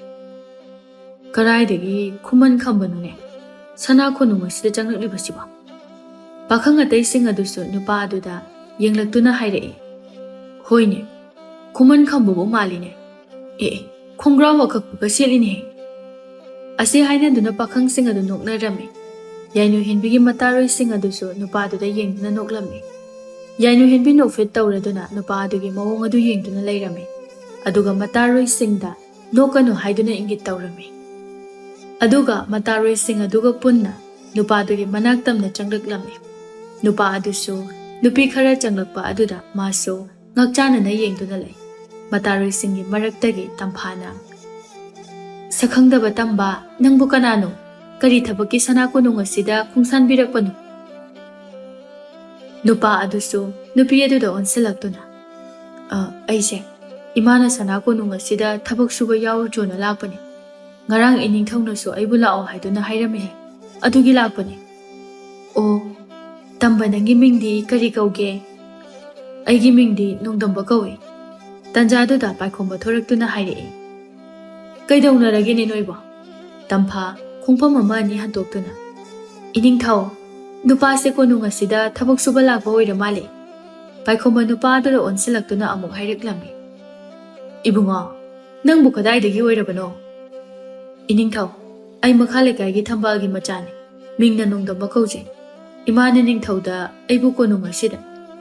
"ꯀꯗꯥꯏꯗꯒꯤ ꯈꯨꯃꯟ ꯈꯝꯕꯅꯣꯅꯦ ꯁꯅꯥ ꯀꯣꯅꯨꯡ ꯑꯁꯤꯗ ꯆꯪꯂꯛꯂꯤꯕꯁꯤꯕꯣ?" ꯄꯥꯈꯪ ꯑꯇꯩꯁꯤꯡ ꯑꯗꯨꯁꯨ ꯅꯨꯄꯥ ꯑꯗꯨꯗ ꯌꯦꯡꯂꯛꯇꯨꯅ ꯍꯥꯏꯔꯛꯏ, "ꯍꯣꯏꯅꯦ, ꯈꯨꯃꯟ ꯈꯝꯕꯕꯨ ꯃꯥꯜꯂꯤꯅꯦ꯫ ꯑꯦ ꯑꯦ, ꯈꯣꯡꯒ꯭ꯔꯥꯎ ꯑꯀꯛꯄꯒ ꯁꯦꯠꯂꯤꯅꯦꯍꯦ꯫" ꯑꯁꯤ ꯍꯥꯏꯅꯗꯨꯅ ꯄꯥꯈꯪꯁꯤꯡ ꯑꯗꯨ ꯅꯣꯛꯅꯔꯝꯃꯤ꯫ ꯌꯥꯏꯅꯨ ꯍꯦꯟꯕꯤꯒꯤ ꯃꯇꯥꯔꯣꯏꯁꯤꯡ ꯑꯗꯨꯁꯨ ꯅꯨꯄꯥꯗꯨꯗ ꯌꯦꯡꯗꯨꯅ ꯅꯣꯛꯂꯝꯃꯤ꯫ ꯌꯥꯏꯅꯨ ꯍꯦꯟꯕꯤ ꯅꯣꯛꯐꯦꯠ ꯇꯧꯔꯗꯨꯅ ꯅꯨꯄꯥ ꯑꯗꯨꯒꯤ ꯃꯑꯣꯡ ꯑꯗꯨ ꯌꯦꯡꯗꯨꯅ ꯂꯩꯔꯝꯃꯤ꯫ ꯑꯗꯨꯒ ꯃꯇꯥꯔꯣꯏꯁꯤꯡꯗ ꯅꯣꯛꯀꯅꯨ ꯍꯥꯏꯗꯨꯅ ꯏꯪꯒꯤꯠ ꯇꯧꯔꯝꯃꯤ꯫ ꯑꯗꯨꯒ ꯃꯇꯥꯔꯣꯏꯁꯤꯡ ꯑꯗꯨꯒ ꯄꯨꯟꯅ ꯅꯨꯄꯥꯗꯨꯒꯤ ꯃꯅꯥꯛ ꯇꯝꯅ ꯆꯪꯂꯛꯂꯝꯃꯤ꯫ ꯅꯨꯄꯥ ꯑꯗꯨꯁꯨ ꯅꯨꯄꯤ ꯈꯔ ꯆꯪꯂꯛꯄ ꯑꯗꯨꯗ ꯃꯥꯁꯨ ꯉꯛꯆꯥꯅꯅ ꯌꯦꯡꯗꯨꯅ ꯂꯩ꯫ ꯃꯇꯥꯔꯣꯏꯁꯤꯡꯒꯤ ꯃꯔꯛꯇꯒꯤ ꯇꯝꯐꯥꯅ, "ꯁꯛꯈꯪꯗꯕ ꯇꯝꯕ, ꯅꯪꯕꯨ ꯀꯅꯥꯅꯣ? ꯀꯔꯤ ꯊꯕꯛꯀꯤ ꯁꯅꯥ ꯀꯣꯅꯨꯡ ꯑꯁꯤꯗ ꯈꯣꯡꯁꯥꯟꯕꯤꯔꯛꯄꯅꯣ?" ꯅꯨꯄꯥ ꯑꯗꯨꯁꯨ ꯅꯨꯄꯤ ꯑꯗꯨꯗ ꯑꯣꯟꯁꯤꯜꯂꯛꯇꯨꯅ, "ꯑ, ꯑꯩꯁꯦ ꯏꯃꯥꯅ ꯁꯅꯥ ꯀꯣꯅꯨꯡ ꯑꯁꯤꯗ ꯊꯕꯛ ꯁꯨꯕ ꯌꯥꯎꯔꯨꯆꯣꯅ ꯂꯥꯛꯄꯅꯤ꯫ ꯉꯔꯥꯡ ꯏꯅꯤꯡꯊꯧꯅꯁꯨ ꯑꯩꯕꯨ ꯂꯥꯛꯑꯣ ꯍꯥꯏꯗꯨꯅ ꯍꯥꯏꯔꯝꯃꯤ꯫ ꯑꯗꯨꯒꯤ ꯂꯥꯛꯄꯅꯤ꯫" "ꯑꯣ, ꯇꯝꯕ, ꯅꯪꯒꯤ ꯃꯤꯡꯗꯤ ꯀꯔꯤ ꯀꯧꯒꯦ?" "ꯑꯩꯒꯤ ꯃꯤꯡꯗꯤ ꯅꯣꯡꯗꯝꯕ ꯀꯧꯏ꯫" ꯇꯟꯖꯥꯗꯨꯗ ꯄꯥꯏꯈꯣꯝꯕ ꯊꯣꯔꯛꯇꯨꯅ ꯍꯥꯏꯔꯛꯏ, "ꯀꯩꯗꯧꯅꯔꯒꯦꯅꯦ ꯅꯣꯏꯕꯣ?" ꯇꯝꯐꯥ ꯈꯣꯡꯐꯝ ꯑꯃ ꯑꯅꯤ ꯍꯟꯇꯣꯛꯇꯨꯅ, "ꯏꯅꯤꯡꯊꯧ, ꯅꯨꯄꯥꯁꯦ ꯀꯣꯅꯨꯡ ꯑꯁꯤꯗ ꯊꯕꯛ ꯁꯨꯕ ꯂꯥꯛꯄ ꯑꯣꯏꯔ ꯃꯥꯜꯂꯦ꯫" ꯄꯥꯏꯈꯣꯝꯕ ꯅꯨꯄꯥ ꯑꯗꯨꯗ ꯑꯣꯟꯁꯤꯜꯂꯛꯇꯨꯅ ꯑꯃꯨꯛ ꯍꯥꯏꯔꯛꯂꯝꯃꯤ, "ꯏꯕꯨꯡꯉꯣ, ꯅꯪꯕꯨ ꯀꯗꯥꯏꯗꯒꯤ ꯑꯣꯏꯔꯕꯅꯣ?" "ꯏꯅꯤꯡꯊꯧ, ꯑꯩ ꯃꯈꯥ ꯂꯩꯀꯥꯏꯒꯤ ꯊꯝꯕꯥꯜꯒꯤ ꯃꯆꯥꯅꯤ꯫ ꯃꯤꯡꯅ ꯅꯣꯡꯗꯝꯕ ꯀꯧꯖꯩ꯫ ꯏꯃꯥꯅ ꯅꯤꯡꯊꯧꯗ ꯑꯩꯕꯨ ꯀꯣꯅꯨꯡ ꯑꯁꯤꯗ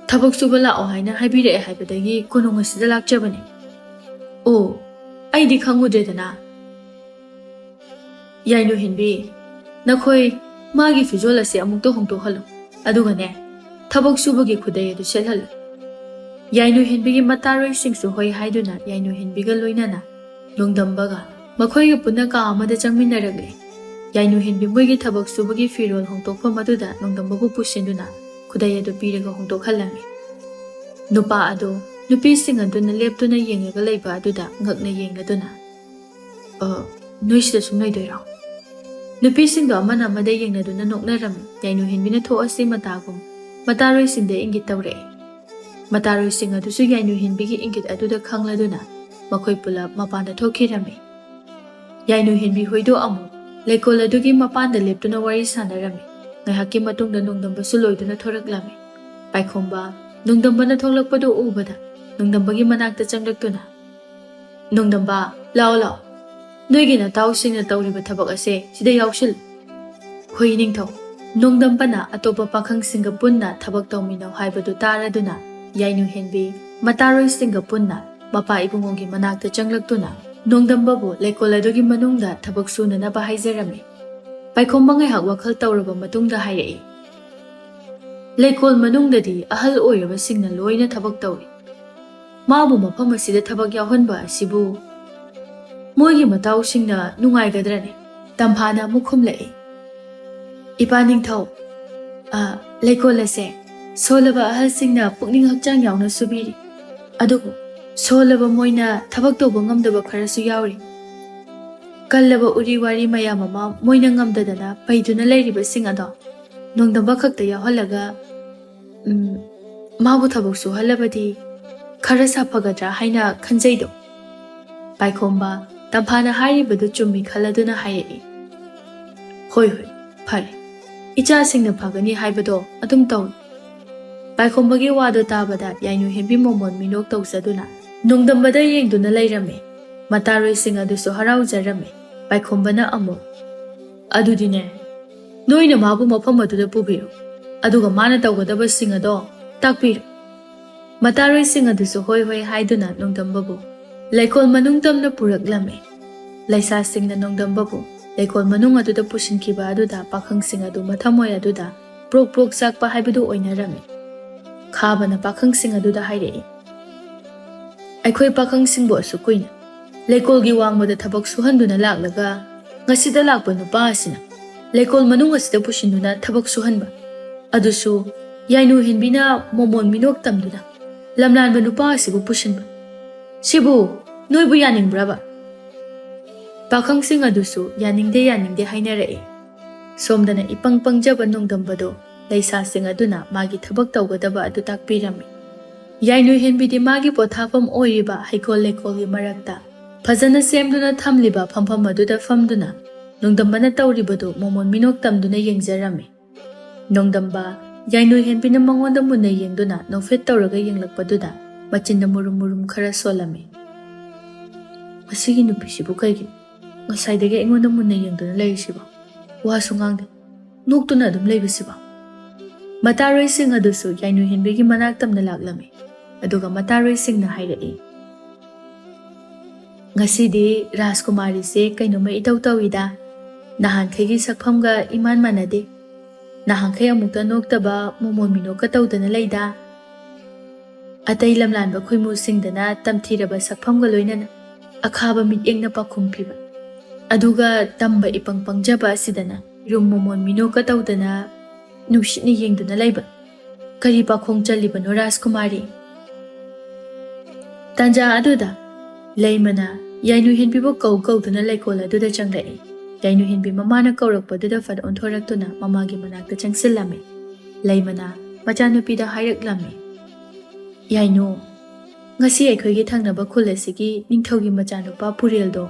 ꯊꯕꯛ ꯁꯨꯕ ꯂꯥꯛꯑꯣ ꯍꯥꯏꯅ ꯍꯥꯏꯕꯤꯔꯛꯑꯦ ꯍꯥꯏꯕꯗꯒꯤ ꯀꯣꯅꯨꯡ ꯑꯁꯤꯗ ꯂꯥꯛꯆꯕꯅꯤ꯫" "ꯑꯣ, ꯑꯩꯗꯤ ꯈꯪꯉꯨꯗ꯭ꯔꯦꯗꯅ꯫" "ꯌꯥꯏꯅꯨ ꯍꯦꯟꯕꯤ, ꯅꯈꯣꯏ ꯃꯥꯒꯤ ꯐꯤꯖꯣꯜ ꯑꯁꯤ ꯑꯃꯨꯛꯇ ꯍꯣꯡꯗꯣꯛꯍꯜꯂꯨ꯫ ꯑꯗꯨꯒꯅꯦ, ꯊꯕꯛ ꯁꯨꯕꯒꯤ ꯈꯨꯗꯩ ꯑꯗꯨ ꯁꯦꯠꯍꯜꯂꯨ꯫ ꯌꯥꯏꯅꯨ ꯍꯦꯟꯕꯤꯒꯤ ꯃꯇꯥꯔꯣꯏꯁꯤꯡꯁꯨ ꯍꯣꯏ ꯍꯥꯏꯗꯨꯅ ꯌꯥꯏꯅꯨ ꯍꯦꯟꯕꯤꯒ ꯂꯣꯏꯅꯅ ꯅꯣꯡꯗꯝꯕꯒ ꯃꯈꯣꯏꯒ ꯄꯨꯟꯅ ꯀꯥ ꯑꯃꯗ ꯆꯪꯃꯤꯟꯅꯔꯛꯂꯦ꯫ ꯌꯥꯏꯅꯨ ꯍꯦꯟꯕꯤ ꯃꯣꯏꯒꯤ ꯊꯕꯛ ꯁꯨꯕꯒꯤ ꯐꯤꯔꯣꯜ ꯍꯣꯡꯗꯣꯛꯐꯝ ꯑꯗꯨꯗ ꯅꯣꯡꯗꯝꯕꯕꯨ ꯄꯨꯁꯤꯟꯗꯨꯅ ꯈꯨꯗꯩ ꯑꯗꯨ ꯄꯤꯔꯒ ꯍꯣꯡꯗꯣꯛꯍꯜꯂꯝꯃꯤ꯫ ꯅꯨꯄꯥ ꯑꯗꯨ ꯅꯨꯄꯤꯁꯤꯡ ꯑꯗꯨꯅ ꯂꯦꯞꯇꯨꯅ ꯌꯦꯡꯂꯒ ꯂꯩꯕ ꯑꯗꯨꯗ ꯉꯛꯅ ꯌꯦꯡꯂꯗꯨꯅ, "ꯑ, ꯅꯣꯏꯁꯤꯗ ꯁꯨꯝ ꯂꯩꯗꯣꯏꯔꯣ?" ꯅꯨꯄꯤꯁꯤꯡꯗꯣ ꯑꯃꯅ ꯑꯃꯗ ꯌꯦꯡꯅꯗꯨꯅ ꯅꯣꯛꯅꯔꯝꯃꯤ꯫ ꯌꯥꯏꯅꯨ ꯍꯦꯟꯕꯤꯅ ꯊꯣꯛꯑꯁꯤ ꯃꯇꯥꯒꯨꯝ ꯃꯇꯥꯔꯣꯏꯁꯤꯡꯗ ꯏꯪꯒꯤꯠ ꯇꯧꯔꯛꯑꯦ꯫ ꯃꯇꯥꯔꯣꯏꯁꯤꯡ ꯑꯗꯨꯁꯨ ꯌꯥꯏꯅꯨ ꯍꯦꯟꯕꯤꯒꯤ ꯏꯪꯒꯤꯠ ꯑꯗꯨꯗ ꯈꯪꯂꯗꯨꯅ ꯃꯈꯣꯏ ꯄꯨꯂꯞ ꯃꯄꯥꯟꯗ ꯊꯣꯛꯈꯤꯔꯝꯃꯤ꯫ ꯌꯥꯏꯅꯨ ꯍꯦꯟꯕꯤ ꯍꯣꯏꯗꯣ ꯑꯃꯨꯛ ꯂꯩꯀꯣꯜ ꯑꯗꯨꯒꯤ ꯃꯄꯥꯟꯗ ꯂꯦꯞꯇꯨꯅ ꯋꯥꯔꯤ ꯁꯥꯟꯅꯔꯝꯃꯤ꯫ ꯉꯥꯏꯍꯥꯛꯀꯤ ꯃꯇꯨꯡꯗ ꯅꯣꯡꯗꯝꯕꯁꯨ ꯂꯣꯏꯗꯨꯅ ꯊꯣꯔꯛꯂꯝꯃꯤ꯫ ꯄꯥꯏꯈꯣꯝꯕ ꯅꯣꯡꯗꯝꯕꯅ ꯊꯣꯛꯂꯛꯄꯗꯨ ꯎꯕꯗ ꯅꯣꯡꯗꯝꯕꯒꯤ ꯃꯅꯥꯛꯇ ꯆꯪꯂꯛꯇꯨꯅ, "ꯅꯣꯡꯗꯝꯕ, ꯂꯥꯛꯑꯣ, ꯂꯥꯛꯑꯣ꯫ ꯅꯣꯏꯒꯤ ꯅꯇꯥꯎꯁꯤꯡꯅ ꯇꯧꯔꯤꯕ ꯊꯕꯛ ꯑꯁꯦ ꯁꯤꯗ ꯌꯥꯎꯁꯤꯜꯂꯨ꯫" ꯍꯣꯏ ꯅꯤꯡꯊꯧ꯫ ꯅꯣꯡꯗꯝꯕꯅ ꯑꯇꯣꯞꯄ ꯄꯥꯈꯪꯁꯤꯡꯒ ꯄꯨꯟꯅ ꯊꯕꯛ ꯇꯧꯃꯤꯟꯅꯧ ꯍꯥꯏꯕꯗꯨ ꯇꯥꯔꯗꯨꯅ ꯌꯥꯏꯅꯨ ꯍꯦꯟꯕꯤ ꯃꯇꯥꯔꯣꯏꯁꯤꯡꯒ ꯄꯨꯟꯅ ꯃꯄꯥ ꯏꯕꯨꯡꯉꯣꯒꯤ ꯃꯅꯥꯛꯇ ꯆꯪꯂꯛꯇꯨꯅ ꯅꯣꯡꯗꯝꯕꯕꯨ ꯂꯩꯀꯣꯜ ꯑꯗꯨꯒꯤ ꯃꯅꯨꯡꯗ ꯊꯕꯛ ꯁꯨꯅꯅꯕ ꯍꯥꯏꯖꯔꯝꯃꯤ꯫ ꯄꯥꯏꯈꯣꯝꯕ ꯉꯥꯏꯍꯥꯛ ꯋꯥꯈꯜ ꯇꯧꯔꯕ ꯃꯇꯨꯡꯗ ꯍꯥꯏꯔꯛꯏ, "ꯂꯩꯀꯣꯜ ꯃꯅꯨꯡꯗꯗꯤ ꯑꯍꯜ ꯑꯣꯏꯔꯕꯁꯤꯡꯅ ꯂꯣꯏꯅ ꯊꯕꯛ ꯇꯧꯏ꯫ ꯃꯥꯕꯨ ꯃꯐꯝ ꯑꯁꯤꯗ ꯊꯕꯛ ꯌꯥꯎꯍꯟꯕ ꯑꯁꯤꯕꯨ ꯃꯣꯏꯒꯤ ꯃꯇꯥꯎꯁꯤꯡꯅ ꯅꯨꯡꯉꯥꯏꯒꯗ꯭ꯔꯅꯦ?" ꯇꯝꯐꯥꯅ ꯑꯃꯨꯛ ꯈꯨꯝꯂꯛꯏ, "ꯏꯄꯥ ꯅꯤꯡꯊꯧ, ꯑ, ꯂꯩꯀꯣꯜ ꯑꯁꯦ ꯁꯣꯜꯂꯕ ꯑꯍꯜꯁꯤꯡꯅ ꯄꯨꯛꯅꯤꯡ ꯍꯛꯆꯥꯡ ꯌꯥꯎꯅ ꯁꯨꯕꯤꯔꯤ꯫ ꯑꯗꯨꯕꯨ ꯁꯣꯜꯂꯕ ꯃꯣꯏꯅ ꯊꯕꯛ ꯇꯧꯕ ꯉꯝꯗꯕ ꯈꯔꯁꯨ ꯌꯥꯎꯔꯤ꯫ ꯀꯜꯂꯕ ꯎꯔꯤ ꯋꯥꯔꯤ ꯃꯌꯥꯝ ꯑꯃ ꯃꯣꯏꯅ ꯉꯝꯗꯗꯅ ꯄꯩꯗꯨꯅ ꯂꯩꯔꯤꯕꯁꯤꯡ ꯑꯗꯣ ꯅꯣꯡꯗꯝꯕ ꯈꯛꯇ ꯌꯥꯎꯍꯜꯂꯒ, ꯎꯝ, ꯃꯥꯕꯨ ꯊꯕꯛ ꯁꯨꯍꯜꯂꯕꯗꯤ ꯈꯔ ꯁꯥꯐꯒꯗ꯭ꯔꯥ ꯍꯥꯏꯅ ꯈꯟꯖꯩꯗꯣ꯫" ꯄꯥꯏꯈꯣꯝꯕ ꯇꯝꯐꯥꯅ ꯍꯥꯏꯔꯤꯕꯗꯨ ꯆꯨꯝꯃꯤ ꯈꯜꯂꯗꯨꯅ ꯍꯥꯏꯔꯛꯏ, "ꯍꯣꯏ, ꯍꯣꯏ, ꯐꯔꯦ꯫ ꯏꯆꯥꯁꯤꯡꯅ ꯐꯒꯅꯤ ꯍꯥꯏꯕꯗꯣ ꯑꯗꯨꯝ ꯇꯧꯏ꯫" ꯄꯥꯏꯈꯣꯝꯕꯒꯤ ꯋꯥꯗꯣ ꯇꯥꯕꯗ ꯌꯥꯏꯅꯨ ꯍꯦꯟꯕꯤ ꯃꯣꯃꯣꯟ ꯃꯤꯅꯣꯛ ꯇꯧꯖꯗꯨꯅ ꯅꯣꯡꯗꯝꯕꯗ ꯌꯦꯡꯗꯨꯅ ꯂꯩꯔꯝꯃꯤ꯫ ꯃꯇꯥꯔꯣꯏꯁꯤꯡ ꯑꯗꯨꯁꯨ ꯍꯔꯥꯎꯖꯔꯝꯃꯤ꯫ ꯄꯥꯏꯈꯣꯝꯕꯅ ꯑꯃꯨꯛ, "ꯑꯗꯨꯗꯤꯅꯦ, ꯅꯣꯏꯅ ꯃꯥꯕꯨ ꯃꯐꯝ ꯑꯗꯨꯗ ꯄꯨꯕꯤꯔꯨ, ꯑꯗꯨꯒ ꯃꯥꯅ ꯇꯧꯒꯗꯕꯁꯤꯡ ꯑꯗꯣ ꯇꯥꯛꯄꯤꯔꯨ꯫" ꯃꯇꯥꯔꯣꯏꯁꯤꯡ ꯑꯗꯨꯁꯨ ꯍꯣꯏ ꯍꯣꯏ ꯍꯥꯏꯗꯨꯅ ꯅꯣꯡꯗꯝꯕꯕꯨ ꯂꯩꯀꯣꯜ ꯃꯅꯨꯡ ꯇꯝꯅ ꯄꯨꯔꯛꯂꯝꯃꯤ꯫ ꯂꯩꯁꯥꯁꯤꯡꯅ ꯅꯣꯡꯗꯝꯕꯕꯨ ꯂꯩꯀꯣꯜ ꯃꯅꯨꯡ ꯑꯗꯨꯗ ꯄꯨꯁꯤꯟꯈꯤꯕ ꯑꯗꯨꯗ ꯄꯥꯈꯪꯁꯤꯡ ꯑꯗꯨ ꯃꯊꯃꯣꯏ ꯑꯗꯨꯗ ꯄ꯭ꯔꯣꯛ ꯄ꯭ꯔꯣꯛ ꯆꯥꯛꯄ ꯍꯥꯏꯕꯗꯨ ꯑꯣꯏꯅꯔꯝꯃꯤ꯫ ꯈꯥꯕꯅ ꯄꯥꯈꯪꯁꯤꯡ ꯑꯗꯨꯗ ꯍꯥꯏꯔꯛꯏ, "ꯑꯩꯈꯣꯏ ꯄꯥꯈꯪꯁꯤꯡꯕꯨ ꯑꯁꯨꯛ ꯀꯨꯏꯅ ꯂꯩꯀꯣꯜꯒꯤ ꯋꯥꯡꯃꯗ ꯊꯕꯛ ꯁꯨꯍꯟꯗꯨꯅ ꯂꯥꯛꯂꯒ, ꯉꯁꯤꯗ ꯂꯥꯛꯄ ꯅꯨꯄꯥ ꯑꯁꯤꯅ ꯂꯩꯀꯣꯜ ꯃꯅꯨꯡ ꯑꯁꯤꯗ ꯄꯨꯁꯤꯟꯗꯨꯅ ꯊꯕꯛ ꯁꯨꯍꯟꯕ, ꯑꯗꯨꯁꯨ ꯌꯥꯏꯅꯨ ꯍꯦꯟꯕꯤꯅ ꯃꯣꯃꯣꯟ ꯃꯤꯅꯣꯛ ꯇꯝꯗꯨꯅ ꯂꯝꯂꯥꯟꯕ ꯅꯨꯄꯥ ꯑꯁꯤꯕꯨ ꯄꯨꯁꯤꯟꯕ꯫ ꯁꯤꯕꯨ ꯅꯣꯏꯕꯨ ꯌꯥꯅꯤꯡꯕ꯭ꯔꯕ?" ꯄꯥꯈꯪꯁꯤꯡ ꯑꯗꯨꯁꯨ ꯌꯥꯅꯤꯡꯗꯦ, ꯌꯥꯅꯤꯡꯗꯦ ꯍꯥꯏꯅꯔꯛꯏ꯫ ꯁꯣꯝꯗꯅ ꯏꯄꯪ ꯄꯪꯖꯕ ꯅꯣꯡꯗꯝꯕꯗꯣ ꯂꯩꯁꯥꯁꯤꯡ ꯑꯗꯨꯅ ꯃꯥꯒꯤ ꯊꯕꯛ ꯇꯧꯒꯗꯕ ꯑꯗꯨ ꯇꯥꯛꯄꯤꯔꯝꯃꯤ꯫ ꯌꯥꯏꯅꯨ ꯍꯦꯟꯕꯤꯗꯤ ꯃꯥꯒꯤ ꯄꯣꯊꯥꯐꯝ ꯑꯣꯏꯔꯤꯕ ꯍꯩꯀꯣꯜ ꯂꯩꯀꯣꯜꯒꯤ ꯃꯔꯛꯇ ꯐꯖꯅ ꯁꯦꯝꯗꯨꯅ ꯊꯝꯂꯤꯕ ꯐꯝꯐꯝ ꯑꯗꯨꯗ ꯐꯝꯗꯨꯅ ꯅꯣꯡꯗꯝꯕꯅ ꯇꯧꯔꯤꯕꯗꯨ ꯃꯣꯃꯣꯟ ꯃꯤꯅꯣꯛ ꯇꯝꯗꯨꯅ ꯌꯦꯡꯖꯔꯝꯃꯤ꯫ ꯅꯣꯡꯗꯝꯕ, ꯌꯥꯏꯅꯨ ꯍꯦꯟꯕꯤꯅ ꯃꯉꯣꯟꯗ ꯃꯨꯟꯅ ꯌꯦꯡꯗꯨꯅ ꯅꯣꯛꯐꯦꯠ ꯇꯧꯔꯒ ꯌꯦꯡꯂꯛꯄꯗꯨꯗ ꯃꯆꯤꯟꯗ ꯃꯨꯔꯨꯝ ꯃꯨꯔꯨꯝ ꯈꯔ ꯁꯣꯜꯂꯝꯃꯤ꯫ "ꯃꯁꯤꯒꯤ ꯅꯨꯄꯤꯁꯤꯕꯨ ꯀꯩꯒꯤꯅꯣ ꯉꯁꯥꯏꯗꯒꯤ ꯑꯩꯉꯣꯟꯗ ꯃꯨꯟꯅ ꯌꯦꯡꯗꯨꯅ ꯂꯩꯔꯤꯁꯤꯕꯣ? ꯋꯥꯁꯨ ꯉꯥꯡꯗꯦ, ꯅꯣꯛꯇꯨꯅ ꯑꯗꯨꯝ ꯂꯩꯕꯁꯤꯕꯣ?" ꯃꯇꯥꯔꯣꯏꯁꯤꯡ ꯑꯗꯨꯁꯨ ꯌꯥꯏꯅꯨ ꯍꯦꯟꯕꯤꯒꯤ ꯃꯅꯥꯛ ꯇꯝꯅ ꯂꯥꯛꯂꯝꯃꯤ꯫ ꯑꯗꯨꯒ ꯃꯇꯥꯔꯣꯏꯁꯤꯡꯅ ꯍꯥꯏꯔꯛꯏ, "ꯉꯁꯤꯗꯤ ꯔꯥꯖꯀꯨꯃꯥꯔꯤꯁꯦ ꯀꯩꯅꯣꯝꯃ ꯏꯇꯧ ꯇꯧꯏꯗ꯫ ꯅꯍꯥꯟꯈꯩꯒꯤ ꯁꯛꯐꯝꯒ ꯏꯃꯥꯟ ꯃꯥꯟꯅꯗꯦ꯫ ꯅꯍꯥꯟꯈꯩ ꯑꯃꯨꯛꯇ ꯅꯣꯛꯇꯕ ꯃꯣꯃꯣꯟ ꯃꯤꯅꯣꯛꯀ ꯇꯧꯗꯅ ꯂꯩꯗ꯫ ꯑꯇꯩ ꯂꯝꯂꯥꯟꯕ ꯈꯨꯏꯃꯨꯁꯤꯡꯗꯅ ꯇꯝꯊꯤꯔꯕ ꯁꯛꯐꯝꯒ ꯂꯣꯏꯅꯅ ꯑꯈꯥꯕ ꯃꯤꯠꯌꯦꯡꯅ ꯄꯥꯎꯈꯨꯝ ꯄꯤꯕ, ꯑꯗꯨꯒ ꯇꯝꯕ ꯏꯄꯪ ꯄꯪꯖꯕ ꯑꯁꯤꯗꯅ ꯔꯨꯝ ꯃꯣꯃꯣꯟ ꯃꯤꯅꯣꯛꯀ ꯇꯧꯗꯅ ꯅꯨꯡꯁꯤꯠꯅ ꯌꯦꯡꯗꯨꯅ ꯂꯩꯕ꯫ ꯀꯔꯤ ꯄꯥꯈꯣꯡ ꯆꯜꯂꯤꯕꯅꯣ ꯔꯥꯖꯀꯨꯃꯥꯔꯤ?" ꯇꯥꯟꯖꯥ ꯑꯗꯨꯗ ꯂꯩꯃꯅ ꯌꯥꯏꯅꯨ ꯍꯦꯟꯕꯤꯕꯨ ꯀꯧ ꯀꯧꯗꯨꯅ ꯂꯩꯀꯣꯜ ꯑꯗꯨꯗ ꯆꯪꯂꯛꯏ꯫ ꯌꯥꯏꯅꯨ ꯍꯦꯟꯕꯤ ꯃꯃꯥꯅ ꯀꯧꯔꯛꯄꯗꯨꯗ ꯐꯠ ꯑꯣꯟꯊꯣꯔꯛꯇꯨꯅ ꯃꯃꯥꯒꯤ ꯃꯅꯥꯛꯇ ꯆꯪꯁꯤꯜꯂꯝꯃꯤ꯫ ꯂꯩꯃꯅ ꯃꯆꯥꯅꯨꯄꯤꯗ ꯍꯥꯏꯔꯛꯂꯝꯃꯤ, "ꯌꯥꯏꯅꯨ, ꯉꯁꯤ ꯑꯩꯈꯣꯏꯒꯤ ꯊꯪꯅꯕ ꯈꯨꯜ ꯑꯁꯤꯒꯤ ꯅꯤꯡꯊꯧꯒꯤ ꯃꯆꯥꯅꯨꯄꯥ ꯄꯨꯔꯦꯜꯗꯣ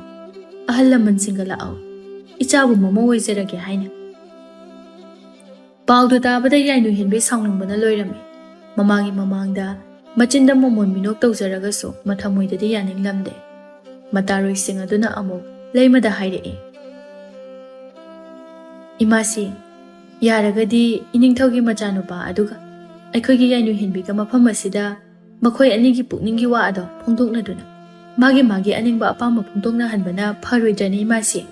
ꯑꯍꯜ ꯂꯃꯟꯁꯤꯡꯒ ꯂꯥꯛꯍꯧꯏ꯫ ꯏꯆꯥꯕꯨ ꯃꯃꯧ ꯑꯣꯏꯖꯔꯒꯦ ꯍꯥꯏꯅ꯫" ꯄꯥꯎꯗꯨ ꯇꯥꯕꯗ ꯌꯥꯏꯅꯨ ꯍꯦꯟꯕꯤ ꯁꯥꯎꯅꯤꯡꯕꯅ ꯂꯣꯏꯔꯝꯃꯤ꯫ ꯃꯃꯥꯒꯤ ꯃꯃꯥꯡꯗ ꯃꯆꯤꯟꯗ ꯃꯣꯃꯣꯟ ꯃꯤꯅꯣꯛ ꯇꯧꯖꯔꯒꯁꯨ ꯃꯊꯃꯣꯏꯗꯗꯤ ꯌꯥꯅꯤꯡꯂꯝꯗꯦ꯫ ꯃꯇꯥꯔꯣꯏꯁꯤꯡ ꯑꯗꯨꯅ ꯑꯃꯨꯛ ꯂꯩꯃꯗ ꯍꯥꯏꯔꯛꯏ, "ꯏꯃꯥꯁꯤ, ꯌꯥꯔꯒꯗꯤ ꯏꯅꯤꯡꯊꯧꯒꯤ ꯃꯆꯥꯅꯨꯄꯥ ꯑꯗꯨꯒ ꯑꯩꯈꯣꯏꯒꯤ ꯌꯥꯏꯅꯨ ꯍꯦꯟꯕꯤꯒ ꯃꯐꯝ ꯑꯁꯤꯗ ꯃꯈꯣꯏ ꯑꯅꯤꯒꯤ ꯄꯨꯛꯅꯤꯡꯒꯤ ꯋꯥ ꯑꯗꯣ ꯐꯣꯡꯗꯣꯛꯅꯗꯨꯅ ꯃꯥꯒꯤ ꯃꯥꯒꯤ ꯑꯅꯤꯡꯕ ꯑꯄꯥꯝꯕ ꯐꯣꯡꯗꯣꯛꯅꯍꯟꯕꯅ ꯐꯔꯣꯏꯗ꯭ꯔꯅꯤ ꯏꯃꯥꯁꯤ?"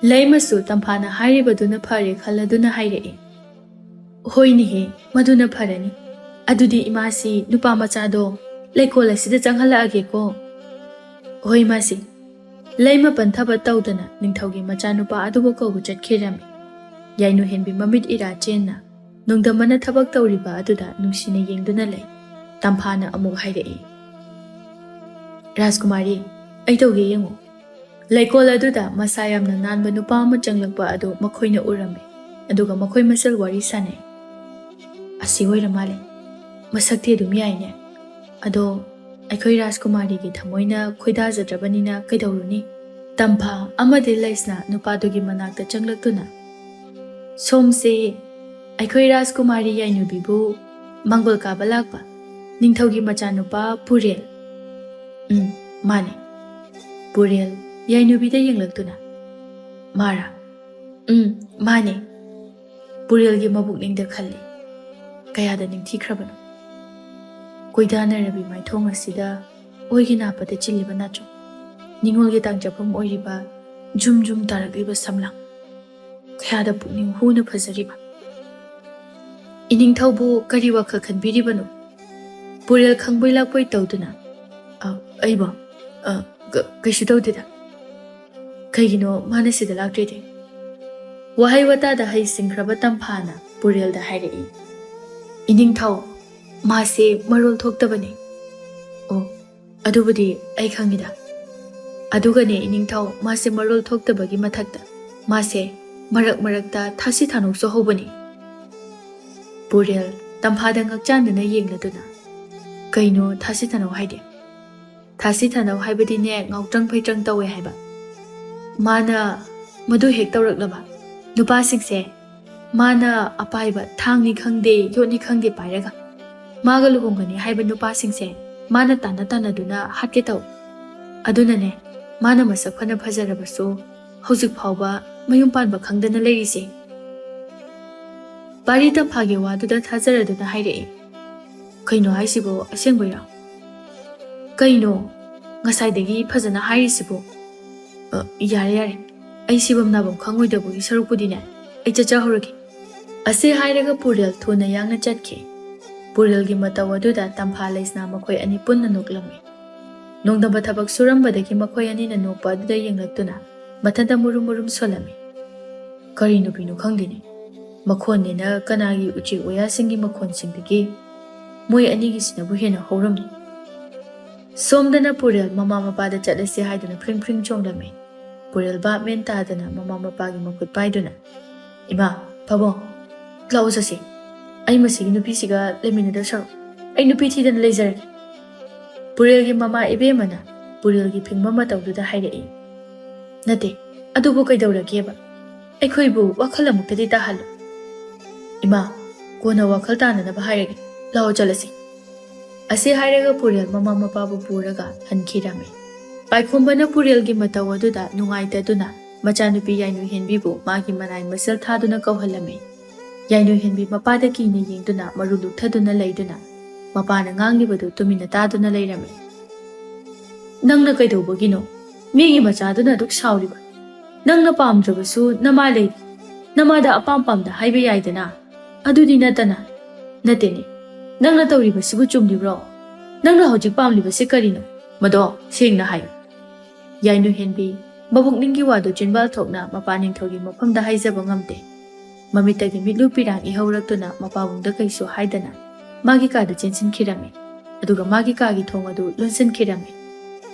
ꯂꯩꯃꯁꯨ ꯇꯝꯐꯥꯅ ꯍꯥꯏꯔꯤꯕꯗꯨꯅ ꯐꯔꯦ ꯈꯜꯂꯗꯨꯅ ꯍꯥꯏꯔꯛꯏ, "ꯍꯣꯏꯅꯦꯍꯦ, ꯃꯗꯨꯅ ꯐꯔꯅꯤ꯫ ꯑꯗꯨꯗꯤ ꯏꯃꯥꯁꯤ ꯅꯨꯄꯥ ꯃꯆꯥꯗꯣ ꯂꯩꯀꯣꯜ ꯑꯁꯤꯗ ꯆꯪꯍꯜꯂꯛꯑꯒꯦꯀꯣ꯫" "ꯍꯣꯏ, ꯏꯃꯥꯁꯤ꯫" ꯂꯩꯃ ꯄꯟꯊꯕ ꯇꯧꯗꯅ ꯅꯤꯡꯊꯧꯒꯤ ꯃꯆꯥꯅꯨꯄꯥ ꯑꯗꯨꯕꯨ ꯀꯧꯕ ꯆꯠꯈꯤꯔꯝꯃꯤ꯫ ꯌꯥꯏꯅꯨ ꯍꯦꯟꯕꯤ ꯃꯃꯤꯠ ꯏꯔꯥ ꯆꯦꯟꯅ ꯅꯣꯡꯗꯝꯕꯅ ꯊꯕꯛ ꯇꯧꯔꯤꯕ ꯑꯗꯨꯗ ꯅꯨꯡꯁꯤꯅ ꯌꯦꯡꯗꯨꯅ ꯂꯩ꯫ ꯇꯝꯐꯥꯅ ꯑꯃꯨꯛ ꯍꯥꯏꯔꯛꯏ, "ꯔꯥꯖꯀꯨꯃꯥꯔꯤ, ꯑꯩ ꯇꯧꯒꯦ ꯌꯦꯡꯉꯨ꯫" ꯂꯩꯀꯣꯜ ꯑꯗꯨꯗ ꯃꯁꯥ ꯌꯥꯝꯅ ꯅꯥꯟꯕ ꯅꯨꯄꯥ ꯑꯃ ꯆꯪꯂꯛꯄ ꯑꯗꯨ ꯃꯈꯣꯏꯅ ꯎꯔꯝꯃꯤ꯫ ꯑꯗꯨꯒ ꯃꯈꯣꯏ ꯃꯁꯦꯜ ꯋꯥꯔꯤ ꯁꯥꯟꯅꯩ꯫ "ꯑꯁꯤ ꯑꯣꯏꯔ ꯃꯥꯜꯂꯦ꯫ ꯃꯁꯛꯇꯤ ꯑꯗꯨꯝ ꯌꯥꯏꯅꯦ꯫ ꯑꯗꯣ ꯑꯩꯈꯣꯏ ꯔꯥꯖꯀꯨꯃꯥꯔꯤꯒꯤ ꯊꯃꯣꯏꯅ ꯈꯣꯏꯗꯥꯖꯗ꯭ꯔꯕꯅꯤꯅ ꯀꯩꯗꯧꯔꯨꯅꯤ?" ꯇꯝꯐꯥ ꯑꯃꯗꯤ ꯂꯩꯁꯅꯥ ꯅꯨꯄꯥꯗꯨꯒꯤ ꯃꯅꯥꯛꯇ ꯆꯪꯂꯛꯇꯨꯅ, "ꯁꯣꯝꯁꯦ ꯑꯩꯈꯣꯏ ꯔꯥꯖꯀꯨꯃꯥꯔꯤ ꯌꯥꯏꯅꯨꯕꯤꯕꯨ ꯃꯥꯡꯒꯣꯜ ꯀꯥꯕ ꯂꯥꯛꯄ ꯅꯤꯡꯊꯧꯒꯤ ꯃꯆꯥꯅꯨꯄꯥ ꯄꯨꯔꯦꯜ꯫" "ꯎꯝ, ꯃꯥꯅꯦ꯫" ꯄꯨꯔꯦꯜ ꯌꯥꯏꯅꯨꯕꯤꯗ ꯌꯦꯡꯂꯛꯇꯨꯅ, "ꯃꯥꯔꯥ?" "ꯎꯝ, ꯃꯥꯅꯦ꯫" ꯄꯨꯔꯦꯜꯒꯤ ꯃꯕꯨꯛꯅꯤꯡꯗ ꯈꯜꯂꯤ, ꯀꯌꯥꯗ ꯅꯤꯡꯊꯤꯈ꯭ꯔꯕꯅꯣ꯫ ꯀꯣꯏꯗꯥꯅꯔꯕꯤ ꯃꯥꯏꯊꯣꯡ ꯑꯁꯤꯗ ꯑꯣꯏꯒꯤ ꯅꯥꯞꯄꯗ ꯆꯤꯜꯂꯤꯕ ꯅꯥꯆꯣꯝ, ꯅꯤꯡꯉꯣꯜꯒꯤ ꯇꯥꯡꯖꯐꯝ ꯑꯣꯏꯔꯤꯕ ꯖꯨꯝ ꯖꯨꯝ ꯇꯥꯔꯛꯂꯤꯕ ꯁꯝꯂꯥꯡ, ꯀꯌꯥꯗ ꯄꯨꯛꯅꯤꯡ ꯍꯨꯅ ꯐꯖꯔꯤꯕ꯫ ꯏꯅꯤꯡꯊꯧꯕꯨ ꯀꯔꯤ ꯋꯥꯈꯜ ꯈꯟꯕꯤꯔꯤꯕꯅꯣ? ꯄꯨꯔꯦꯜ ꯈꯪꯕꯣꯏ ꯂꯥꯛꯄꯣꯏ ꯇꯧꯗꯨꯅ, "ꯑ, ꯑꯩꯕꯣ? ꯑ, ꯀ-, ꯀꯩꯁꯨ ꯇꯧꯗꯦꯗ꯫ ꯀꯩꯒꯤꯅꯣ ꯃꯥꯅ ꯁꯤꯗ ꯂꯥꯛꯇ꯭ꯔꯤꯗꯤ?" ꯋꯥꯍꯩ ꯋꯥꯇꯥꯗ ꯍꯩꯁꯤꯡꯈ꯭ꯔꯕ ꯇꯝꯐꯥꯅ ꯄꯨꯔꯦꯜꯗ ꯍꯥꯏꯔꯛꯏ, "ꯏꯅꯤꯡꯊꯧ, ꯃꯥꯁꯦ ꯃꯔꯣꯜ ꯊꯣꯛꯇꯕꯅꯦ꯫" "ꯑꯣ, ꯑꯗꯨꯕꯨꯗꯤ ꯑꯩ ꯈꯪꯉꯤꯗ꯫ ꯑꯗꯨꯒꯅꯦ ꯏꯅꯤꯡꯊꯧ, ꯃꯥꯁꯦ ꯃꯔꯣꯜ ꯊꯣꯛꯇꯕꯒꯤ ꯃꯊꯛꯇ ꯃꯥꯁꯦ ꯃꯔꯛ ꯃꯔꯛꯇ ꯊꯥꯁꯤ ꯊꯥꯅꯧꯁꯨ ꯍꯧꯕꯅꯤ꯫" ꯄꯨꯔꯦꯜ ꯇꯝꯐꯥꯗ ꯉꯛꯆꯥꯟꯅꯅ ꯌꯦꯡꯂꯗꯨꯅ, "ꯀꯩꯅꯣ ꯊꯥꯁꯤ ꯊꯥꯅꯧ ꯍꯥꯏꯗꯤ?" "ꯊꯥꯁꯤ ꯊꯥꯅꯧ ꯍꯥꯏꯕꯗꯤꯅꯦ, ꯉꯥꯎꯇ꯭ꯔꯪ ꯐꯩꯇ꯭ꯔꯪ ꯇꯧꯋꯦ ꯍꯥꯏꯕ꯫ ꯃꯥꯅ ꯃꯗꯨ ꯍꯦꯛ ꯇꯧꯔꯛꯂꯕ, ꯅꯨꯄꯥꯁꯤꯡꯁꯦ ꯃꯥꯅ ꯑꯄꯥꯏꯕ ꯊꯥꯡꯅꯤ ꯈꯪꯗꯦ, ꯌꯣꯠꯅꯤ ꯈꯪꯗꯦ ꯄꯥꯏꯔꯒ ꯃꯥꯒ ꯂꯨꯍꯣꯡꯒꯅꯤ ꯍꯥꯏꯕ ꯅꯨꯄꯥꯁꯤꯡꯁꯦ ꯃꯥꯅ ꯇꯥꯟꯅ ꯇꯥꯟꯅꯗꯨꯅ ꯍꯥꯠꯀꯦ ꯇꯧ꯫ ꯑꯗꯨꯅꯅꯦ, ꯃꯥꯅ ꯃꯁꯛ ꯐꯅ ꯐꯖꯔꯕꯁꯨ ꯍꯧꯖꯤꯛ ꯐꯥꯎꯕ ꯃꯌꯨꯝ ꯄꯥꯟꯕ ꯈꯪꯗꯅ ꯂꯩꯔꯤꯁꯦ꯫" ꯄꯥꯔꯤ ꯇꯝꯐꯥꯒꯤ ꯋꯥꯗꯨꯗ ꯊꯥꯖꯔꯗꯨꯅ ꯍꯥꯏꯔꯛꯏ, "ꯀꯩꯅꯣ ꯍꯥꯏꯁꯤꯕꯣ, ꯑꯁꯦꯡꯕꯩꯔꯣ? ꯀꯩꯅꯣ ꯉꯁꯥꯏꯗꯒꯤ ꯐꯖꯅ ꯍꯥꯏꯔꯤꯁꯤꯕꯣ?" "ꯑ, ꯌꯥꯔꯦ, ꯌꯥꯔꯦ꯫ ꯑꯩ ꯁꯤꯐꯝ ꯅꯥꯐꯝ ꯈꯪꯉꯣꯏꯗꯕꯒꯤ ꯁꯔꯨꯛꯄꯨꯗꯤꯅꯦ, ꯑꯩ ꯆꯠꯆꯍꯧꯔꯒꯦ꯫" ꯑꯁꯤ ꯍꯥꯏꯔꯒ ꯄꯨꯔꯦꯜ ꯊꯨꯅ ꯌꯥꯡꯅ ꯆꯠꯈꯤ꯫ ꯄꯨꯔꯦꯜꯒꯤ ꯃꯇꯧ ꯑꯗꯨꯗ ꯇꯝꯐꯥ ꯂꯩꯁꯅꯥ ꯃꯈꯣꯏ ꯑꯅꯤ ꯄꯨꯟꯅ ꯅꯣꯛꯂꯝꯃꯤ꯫ ꯅꯣꯡꯗꯝꯕ ꯊꯕꯛ ꯁꯨꯔꯝꯕꯗꯒꯤ ꯃꯈꯣꯏ ꯑꯅꯤꯅ ꯅꯣꯛꯄ ꯑꯗꯨꯗ ꯌꯦꯡꯂꯛꯇꯨꯅ ꯃꯊꯟꯇ ꯃꯨꯔꯨꯝ ꯃꯨꯔꯨꯝ ꯁꯣꯜꯂꯝꯃꯤ꯫ ꯀꯔꯤ ꯅꯨꯄꯤꯅꯣ ꯈꯪꯗꯦꯅꯦ, ꯃꯈꯣꯟꯅꯦꯅ ꯀꯅꯥꯒꯤ ꯎꯆꯦꯛ ꯋꯥꯌꯥꯁꯤꯡꯒꯤ ꯃꯈꯣꯟꯁꯤꯡꯗꯒꯤ ꯃꯣꯏ ꯑꯅꯤꯒꯤꯁꯤꯅꯕꯨ ꯍꯦꯟꯅ ꯍꯧꯔꯝꯃꯤ꯫ ꯁꯣꯝꯗꯅ ꯄꯨꯔꯦꯜ ꯃꯃꯥ ꯃꯄꯥꯗ ꯆꯠꯂꯁꯤ ꯍꯥꯏꯗꯨꯅ ꯐ꯭ꯔꯤꯡ ꯐ꯭ꯔꯤꯡ ꯆꯣꯡꯂꯝꯃꯤ꯫ ꯄꯨꯔꯦꯜ ꯚꯥꯞ ꯃꯦꯟ ꯇꯥꯗꯅ ꯃꯃꯥ ꯃꯄꯥꯒꯤ ꯃꯈꯨꯠ ꯄꯥꯏꯗꯨꯅ, "ꯏꯃꯥ, ꯄꯥꯕꯨꯡ, ꯂꯥꯛꯑꯣ ꯆꯠꯁꯤ꯫ ꯑꯩ ꯃꯁꯤꯒꯤ ꯅꯨꯄꯤꯁꯤꯒ ꯂꯩꯃꯤꯟꯅꯗꯧ ꯁꯔꯨꯛ ꯑꯩ ꯅꯨꯄꯤ ꯊꯤꯗꯅ ꯂꯩꯖꯔꯒꯦ꯫" ꯄꯨꯔꯦꯜꯒꯤ ꯃꯃꯥ ꯏꯕꯦꯝꯃꯅ ꯄꯨꯔꯦꯜꯒꯤ ꯐꯤꯡꯕ ꯃꯇꯧꯗꯨꯗ ꯍꯥꯏꯔꯛꯏ꯫ "ꯅꯠꯇꯦ, ꯑꯗꯨꯕꯨ ꯀꯩꯗꯧꯔꯒꯦꯕ? ꯑꯩꯈꯣꯏꯕꯨ ꯋꯥꯈꯜ ꯑꯃꯨꯛꯇꯗꯤ ꯇꯥꯍꯜꯂꯨ꯫" "ꯏꯃꯥ, ꯀꯣꯟꯅ ꯋꯥꯈꯜ ꯇꯥꯅꯅꯕ ꯍꯥꯏꯔꯒꯦ꯫ ꯂꯥꯛꯑꯣ ꯆꯠꯂꯁꯤ꯫" ꯑꯁꯤ ꯍꯥꯏꯔꯒ ꯄꯨꯔꯦꯜ ꯃꯃꯥ ꯃꯄꯥꯕꯨ ꯄꯨꯔꯒ ꯍꯟꯈꯤꯔꯝꯃꯤ꯫ ꯄꯥꯏꯈꯣꯝꯕꯅ ꯄꯨꯔꯦꯜꯒꯤ ꯃꯇꯧ ꯑꯗꯨꯗ ꯅꯨꯡꯉꯥꯏꯇꯗꯨꯅ ꯃꯆꯥꯅꯨꯄꯤ ꯌꯥꯏꯅꯨ ꯍꯦꯟꯕꯤꯕꯨ ꯃꯥꯒꯤ ꯃꯅꯥꯏ ꯃꯁꯤꯜ ꯊꯥꯗꯨꯅ ꯀꯧꯍꯜꯂꯝꯃꯤ꯫ ꯌꯥꯏꯅꯨ ꯍꯦꯟꯕꯤ ꯃꯄꯥꯗ ꯀꯤꯅ ꯌꯦꯡꯗꯨꯅ ꯃꯔꯨ ꯂꯨꯛꯊꯗꯨꯅ ꯂꯩꯗꯨꯅ ꯃꯄꯥꯅ ꯉꯥꯡꯂꯤꯕꯗꯨ ꯇꯨꯃꯤꯟꯅ ꯇꯥꯗꯨꯅ ꯂꯩꯔꯝꯃꯤ꯫ "ꯅꯪꯅ ꯀꯩꯗꯧꯕꯒꯤꯅꯣ ꯃꯤꯒꯤ ꯃꯆꯥꯗꯨꯅ ꯑꯗꯨꯛ ꯁꯥꯎꯔꯤꯕ? ꯅꯪꯅ ꯄꯥꯝꯗ꯭ꯔꯕꯁꯨ ꯅꯃꯥ ꯂꯩꯔꯤ, ꯅꯃꯥꯗ ꯑꯄꯥꯝ ꯄꯥꯝꯗ ꯍꯥꯏꯕ ꯌꯥꯏꯗꯅ꯫ ꯑꯗꯨꯗꯤ ꯅꯠꯇꯅ, ꯅꯠꯇꯦꯅꯦ, ꯅꯪꯅ ꯇꯧꯔꯤꯕꯁꯤꯕꯨ ꯆꯨꯝꯂꯤꯕ꯭ꯔꯣ? ꯅꯪꯅ ꯍꯧꯖꯤꯛ ꯄꯥꯝꯂꯤꯕꯁꯤ ꯀꯔꯤꯅꯣ? ꯃꯗꯣ ꯁꯦꯡꯅ ꯍꯥꯏꯌꯨ꯫" ꯌꯥꯏꯅꯨ ꯍꯦꯟꯕꯤ ꯃꯕꯨꯛꯅꯤꯡꯒꯤ ꯋꯥꯗꯨ ꯆꯤꯟꯕꯥꯜ ꯊꯣꯛꯅ ꯃꯄꯥ ꯅꯤꯡꯊꯧꯒꯤ ꯃꯐꯝꯗ ꯍꯥꯏꯖꯕ ꯉꯝꯗꯦ꯫ ꯃꯃꯤꯠꯇꯒꯤ ꯃꯤꯠꯂꯨ ꯄꯤꯔꯥꯡ ꯏꯍꯧꯔꯛꯇꯨꯅ ꯃꯄꯥꯕꯨꯡꯗ ꯀꯩꯁꯨ ꯍꯥꯏꯗꯅ ꯃꯥꯒꯤ ꯀꯥꯗ ꯆꯦꯟꯁꯤꯟꯈꯤꯔꯝꯃꯤ꯫ ꯑꯗꯨꯒ ꯃꯥꯒꯤ ꯀꯥꯒꯤ ꯊꯣꯡ ꯑꯗꯨ ꯂꯣꯟꯁꯤꯟꯈꯤꯔꯝꯃꯤ꯫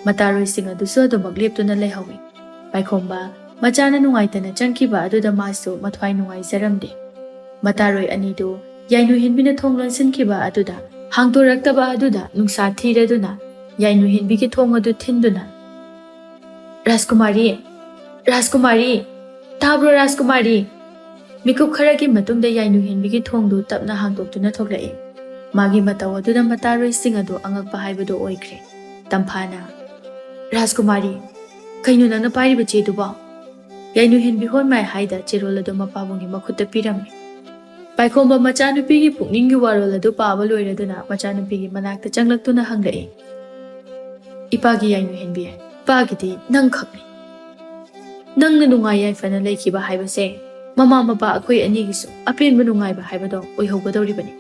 ꯃꯇꯥꯔꯣꯏꯁꯤꯡ ꯑꯗꯨꯁꯨ ꯑꯗꯨꯃꯛ ꯂꯦꯞꯇꯨꯅ ꯂꯩꯍꯧꯏ꯫ ꯄꯥꯏꯈꯣꯝꯕ ꯃꯆꯥꯅ ꯅꯨꯡꯉꯥꯏꯇꯅ ꯆꯪꯈꯤꯕ ꯑꯗꯨꯗ ꯃꯥꯁꯨ ꯃꯊ꯭ꯋꯥꯏ ꯅꯨꯡꯉꯥꯏꯖꯔꯝꯗꯦ꯫ ꯃꯇꯥꯔꯣꯏ ꯑꯅꯤꯗꯨ ꯌꯥꯏꯅꯨ ꯍꯦꯟꯕꯤꯅ ꯊꯣꯡ ꯂꯣꯟꯁꯤꯟꯈꯤꯕ ꯑꯗꯨꯗ ꯍꯥꯡꯗꯣꯔꯛꯇꯕ ꯑꯗꯨꯗ ꯅꯨꯡꯁꯥ ꯊꯤꯔꯗꯨꯅ ꯌꯥꯏꯅꯨ ꯍꯦꯟꯕꯤꯒꯤ ꯊꯣꯡ ꯑꯗꯨ ꯊꯤꯟꯗꯨꯅ, "ꯔꯥꯖꯀꯨꯃꯥꯔꯤ! ꯔꯥꯖꯀꯨꯃꯥꯔꯤ! ꯇꯥꯕ꯭ꯔꯣ ꯔꯥꯖꯀꯨꯃꯥꯔꯤ?" ꯃꯤꯀꯨꯞ ꯈꯔꯒꯤ ꯃꯇꯨꯡꯗ ꯌꯥꯏꯅꯨ ꯍꯦꯟꯕꯤꯒꯤ ꯊꯣꯡꯗꯨ ꯇꯞꯅ ꯍꯥꯡꯗꯣꯛꯇꯨꯅ ꯊꯣꯛꯂꯛꯏ꯫ ꯃꯥꯒꯤ ꯃꯇꯧ ꯑꯗꯨꯗ ꯃꯇꯥꯔꯣꯏꯁꯤꯡ ꯑꯗꯨ ꯑꯉꯛꯄ ꯍꯥꯏꯕꯗꯨ ꯑꯣꯏꯈ꯭ꯔꯦ꯫ ꯇꯝꯐꯥꯅ, "ꯔꯥꯖꯀꯨꯃꯥꯔꯤ, ꯀꯩꯅꯣ ꯅꯪꯅ ꯄꯥꯏꯔꯤꯕ ꯆꯦꯗꯨꯕꯣ?" ꯌꯥꯏꯅꯨ ꯍꯦꯟꯕꯤ ꯍꯣꯏ ꯃꯥꯏ ꯍꯥꯏꯗ ꯆꯦꯔꯣꯜ ꯑꯗꯨ ꯃꯄꯥꯕꯨꯡꯒꯤ ꯃꯈꯨꯠꯇ ꯄꯤꯔꯝꯃꯤ꯫ ꯄꯥꯏꯈꯣꯝꯕ ꯃꯆꯥꯅꯨꯄꯤꯒꯤ ꯄꯨꯛꯅꯤꯡꯒꯤ ꯋꯥꯔꯣꯜ ꯑꯗꯨ ꯄꯥꯕ ꯂꯣꯏꯔꯗꯨꯅ ꯃꯆꯥꯅꯨꯄꯤꯒꯤ ꯃꯅꯥꯛꯇ ꯆꯪꯂꯛꯇꯨꯅ ꯍꯪꯂꯛꯏ, "ꯏꯄꯥꯒꯤ ꯌꯥꯏꯅꯨ ꯍꯦꯟꯕꯤ, ꯏꯄꯥꯒꯤꯗꯤ ꯅꯪ ꯈꯛꯅꯤ꯫ ꯅꯪꯅ ꯅꯨꯡꯉꯥꯏ ꯌꯥꯏꯐꯅ ꯂꯩꯈꯤꯕ ꯍꯥꯏꯕꯁꯦ ꯃꯃꯥ ꯃꯄꯥ ꯑꯩꯈꯣꯏ ꯑꯅꯤꯒꯤꯁꯨ ꯑꯄꯦꯟꯕ ꯅꯨꯡꯉꯥꯏꯕ ꯍꯥꯏꯕꯗꯣ ꯑꯣꯏꯍꯧꯒꯗꯧꯔꯤꯕꯅꯤ꯫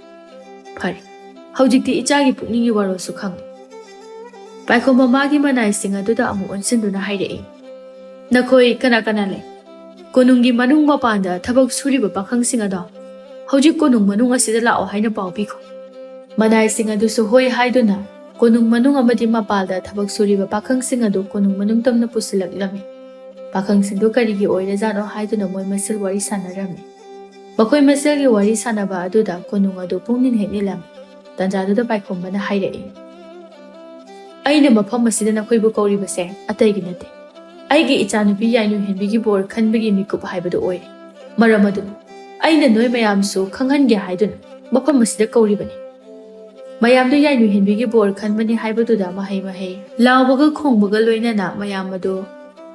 ꯐꯔꯦ, ꯍꯧꯖꯤꯛꯇꯤ ꯏꯆꯥꯒꯤ ꯄꯨꯛꯅꯤꯡꯒꯤ ꯋꯥꯔꯣꯜꯁꯨ ꯈꯪꯂꯦ꯫ ꯄꯥꯏꯈꯣꯝꯕ ꯃꯥꯒꯤ ꯃꯅꯥꯏꯁꯤꯡ ꯑꯗꯨꯗ ꯑꯃꯨꯛ ꯑꯣꯟꯁꯤꯟꯗꯨꯅ ꯍꯥꯏꯔꯛꯏ, "ꯅꯈꯣꯏ ꯀꯅꯥ ꯀꯅꯥ ꯂꯩ? ꯀꯣꯅꯨꯡꯒꯤ ꯃꯅꯨꯡ ꯃꯄꯥꯟꯗ ꯊꯕꯛ ꯁꯨꯔꯤꯕ ꯄꯥꯈꯪꯁꯤꯡ ꯑꯗꯣ ꯍꯧꯖꯤꯛ ꯀꯣꯅꯨꯡ ꯃꯅꯨꯡ ꯑꯁꯤꯗ ꯂꯥꯛꯑꯣ ꯍꯥꯏꯅ ꯄꯥꯎ ꯄꯤꯈꯣ꯫" ꯃꯅꯥꯏꯁꯤꯡ ꯑꯗꯨꯁꯨ ꯍꯣꯏ ꯍꯥꯏꯗꯨꯅ ꯀꯣꯅꯨꯡ ꯃꯅꯨꯡ ꯑꯃꯗꯤ ꯃꯄꯥꯜꯗ ꯊꯕꯛ ꯁꯨꯔꯤꯕ ꯄꯥꯈꯪꯁꯤꯡ ꯑꯗꯨ ꯀꯣꯅꯨꯡ ꯃꯅꯨꯡ ꯇꯝꯅ ꯄꯨꯁꯤꯜꯂꯛꯂꯝꯃꯤ꯫ ꯄꯥꯈꯪꯁꯤꯡꯗꯨ ꯀꯔꯤꯒꯤ ꯑꯣꯏꯔꯖꯥꯠꯅꯣ ꯍꯥꯏꯗꯨꯅ ꯃꯣꯏ ꯃꯁꯦꯜ ꯋꯥꯔꯤ ꯁꯥꯟꯅꯔꯝꯃꯤ꯫ ꯃꯈꯣꯏ ꯃꯁꯦꯜꯒꯤ ꯋꯥꯔꯤ ꯁꯥꯟꯅꯕ ꯑꯗꯨꯗ ꯀꯣꯅꯨꯡ ꯑꯗꯨ ꯄꯨꯡꯅꯤꯡ ꯍꯦꯛ ꯅꯤꯜꯂꯝꯃꯤ꯫ ꯇꯟꯖꯥꯗꯨꯗ ꯄꯥꯏꯈꯣꯝꯕꯅ ꯍꯥꯏꯔꯛꯏ, "ꯑꯩꯅ ꯃꯐꯝ ꯑꯁꯤꯗ ꯅꯈꯣꯏꯕꯨ ꯀꯧꯔꯤꯕꯁꯦ ꯑꯇꯩꯒꯤ ꯅꯠꯇꯦ, ꯑꯩꯒꯤ ꯏꯆꯥꯅꯨꯄꯤ ꯌꯥꯏꯅꯨ ꯍꯦꯟꯕꯤꯒꯤ ꯕꯣꯔ ꯈꯟꯕꯒꯤ ꯃꯤꯀꯨꯞ ꯍꯥꯏꯕꯗꯨ ꯑꯣꯏꯔꯦ꯫ ꯃꯔꯝ ꯑꯗꯨꯅ ꯑꯩꯅ ꯅꯣꯏ ꯃꯌꯥꯝꯁꯨ ꯈꯪꯍꯟꯒꯦ ꯍꯥꯏꯗꯨꯅ ꯃꯐꯝ ꯑꯁꯤꯗ ꯀꯧꯔꯤꯕꯅꯤ꯫" ꯃꯌꯥꯝꯗꯨ ꯌꯥꯏꯅꯨ ꯍꯦꯟꯕꯤꯒꯤ ꯕꯣꯔ ꯈꯟꯕꯅꯤ ꯍꯥꯏꯕꯗꯨꯗ ꯃꯍꯩ ꯃꯍꯩ ꯂꯥꯎꯕꯒ ꯈꯣꯡꯕꯒ ꯂꯣꯏꯅꯅ ꯃꯌꯥꯝ ꯑꯗꯨ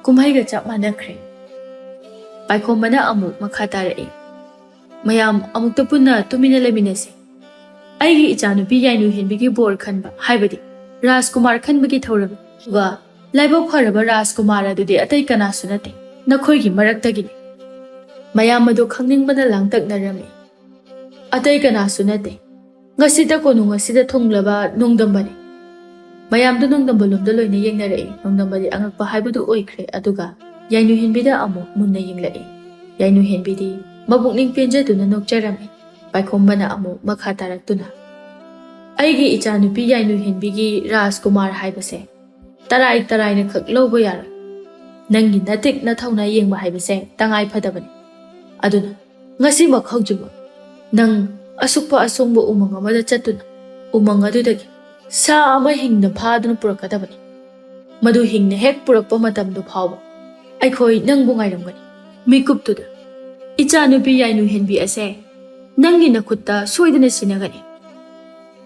ꯀꯨꯝꯍꯩꯒ ꯆꯞ ꯃꯥꯟꯅꯈ꯭ꯔꯦ꯫ ꯄꯥꯏꯈꯣꯝꯕꯅ ꯑꯃꯨꯛ ꯃꯈꯥ ꯇꯥꯔꯛꯏ, "ꯃꯌꯥꯝ ꯑꯃꯨꯛꯇ ꯄꯨꯟꯅ ꯇꯨꯃꯤꯟꯅ ꯂꯩꯃꯤꯟꯅꯁꯤ꯫ ꯑꯩꯒꯤ ꯏꯆꯥꯅꯨꯄꯤ ꯌꯥꯏꯅꯨ ꯍꯦꯟꯕꯤꯒꯤ ꯕꯣꯔ ꯈꯟꯕ ꯍꯥꯏꯕꯗꯤ ꯔꯥꯖꯀꯨꯃꯥꯔ ꯈꯟꯕꯒꯤ ꯊꯧꯔꯝ ꯑꯗꯨꯒ ꯂꯥꯏꯕꯛ ꯐꯔꯕ ꯔꯥꯖꯀꯨꯃꯥꯔ ꯑꯗꯨꯗꯤ ꯑꯇꯩ ꯀꯅꯥꯁꯨ ꯅꯠꯇꯦ, ꯅꯈꯣꯏꯒꯤ ꯃꯔꯛꯇꯒꯤꯅꯤ꯫" ꯃꯌꯥꯝ ꯑꯗꯨ ꯈꯪꯅꯤꯡꯕꯅ ꯂꯥꯡꯇꯛꯅꯔꯝꯃꯤ꯫ "ꯑꯇꯩ ꯀꯅꯥꯁꯨ ꯅꯠꯇꯦ, ꯉꯁꯤꯇ ꯀꯣꯅꯨꯡ ꯑꯁꯤꯗ ꯊꯨꯡꯂꯕ ꯅꯣꯡꯗꯝꯕꯅꯤ꯫" ꯃꯌꯥꯝꯗꯨ ꯅꯣꯡꯗꯝꯕ ꯂꯣꯝꯗ ꯂꯣꯏꯅ ꯌꯦꯡꯅꯔꯛꯏ꯫ ꯅꯣꯡꯗꯝꯕꯗꯤ ꯑꯉꯛꯄ ꯍꯥꯏꯕꯗꯨ ꯑꯣꯏꯈ꯭ꯔꯦ, ꯑꯗꯨꯒ ꯌꯥꯏꯅꯨ ꯍꯦꯟꯕꯤꯗ ꯑꯃꯨꯛ ꯃꯨꯟꯅ ꯌꯦꯡꯂꯛꯏ꯫ ꯌꯥꯏꯅꯨ ꯍꯦꯟꯕꯤꯗꯤ ꯃꯄꯨꯛꯅꯤꯡ ꯄꯦꯟꯖꯗꯨꯅ ꯅꯣꯛꯆꯔꯝꯃꯤ꯫ ꯄꯥꯏꯈꯣꯝꯕꯅ ꯑꯃꯨꯛ ꯃꯈꯥ ꯇꯥꯔꯛꯇꯨꯅ, "ꯑꯩꯒꯤ ꯏꯆꯥꯅꯨꯄꯤ ꯌꯥꯏꯅꯨ ꯍꯦꯟꯕꯤꯒꯤ ꯔꯥꯖꯀꯨꯃꯥꯔ ꯍꯥꯏꯕꯁꯦ ꯇꯔꯥꯏ ꯇꯔꯥꯏꯅ ꯈꯛ ꯂꯧꯕ ꯌꯥꯔꯣꯏ꯫ ꯅꯪꯒꯤ ꯅꯇꯤꯛ ꯅꯊꯧꯅꯥ ꯌꯦꯡꯕ ꯍꯥꯏꯕꯁꯦ ꯇꯉꯥꯏ ꯐꯗꯕꯅꯤ꯫ ꯑꯗꯨꯅ ꯉꯁꯤꯃꯛ ꯍꯧꯖꯤꯛꯃꯛ ꯅꯪ ꯑꯁꯨꯛꯄ ꯑꯁꯣꯡꯕ ꯎꯃꯪ ꯑꯃꯗ ꯆꯠꯇꯨꯅ ꯎꯃꯪ ꯑꯗꯨꯗꯒꯤ ꯁꯥ ꯑꯃ ꯍꯤꯡꯅ ꯐꯥꯗꯨꯅ ꯄꯨꯔꯛꯀꯗꯕꯅꯤ꯫ ꯃꯗꯨ ꯍꯤꯡꯅ ꯍꯦꯛ ꯄꯨꯔꯛꯄ ꯃꯇꯝꯗꯨ ꯐꯥꯎꯕ ꯑꯩꯈꯣꯏ ꯅꯪꯕꯨ ꯉꯥꯏꯔꯝꯒꯅꯤ꯫" ꯃꯤꯀꯨꯞꯇꯨꯗ ꯏꯆꯥꯅꯨꯄꯤ ꯌꯥꯏꯅꯨ ꯍꯦꯟꯕꯤ ꯑꯁꯦ ꯅꯪꯒꯤ ꯅꯈꯨꯠꯇ ꯁꯣꯏꯗꯅ ꯁꯤꯟꯅꯒꯅꯤ꯫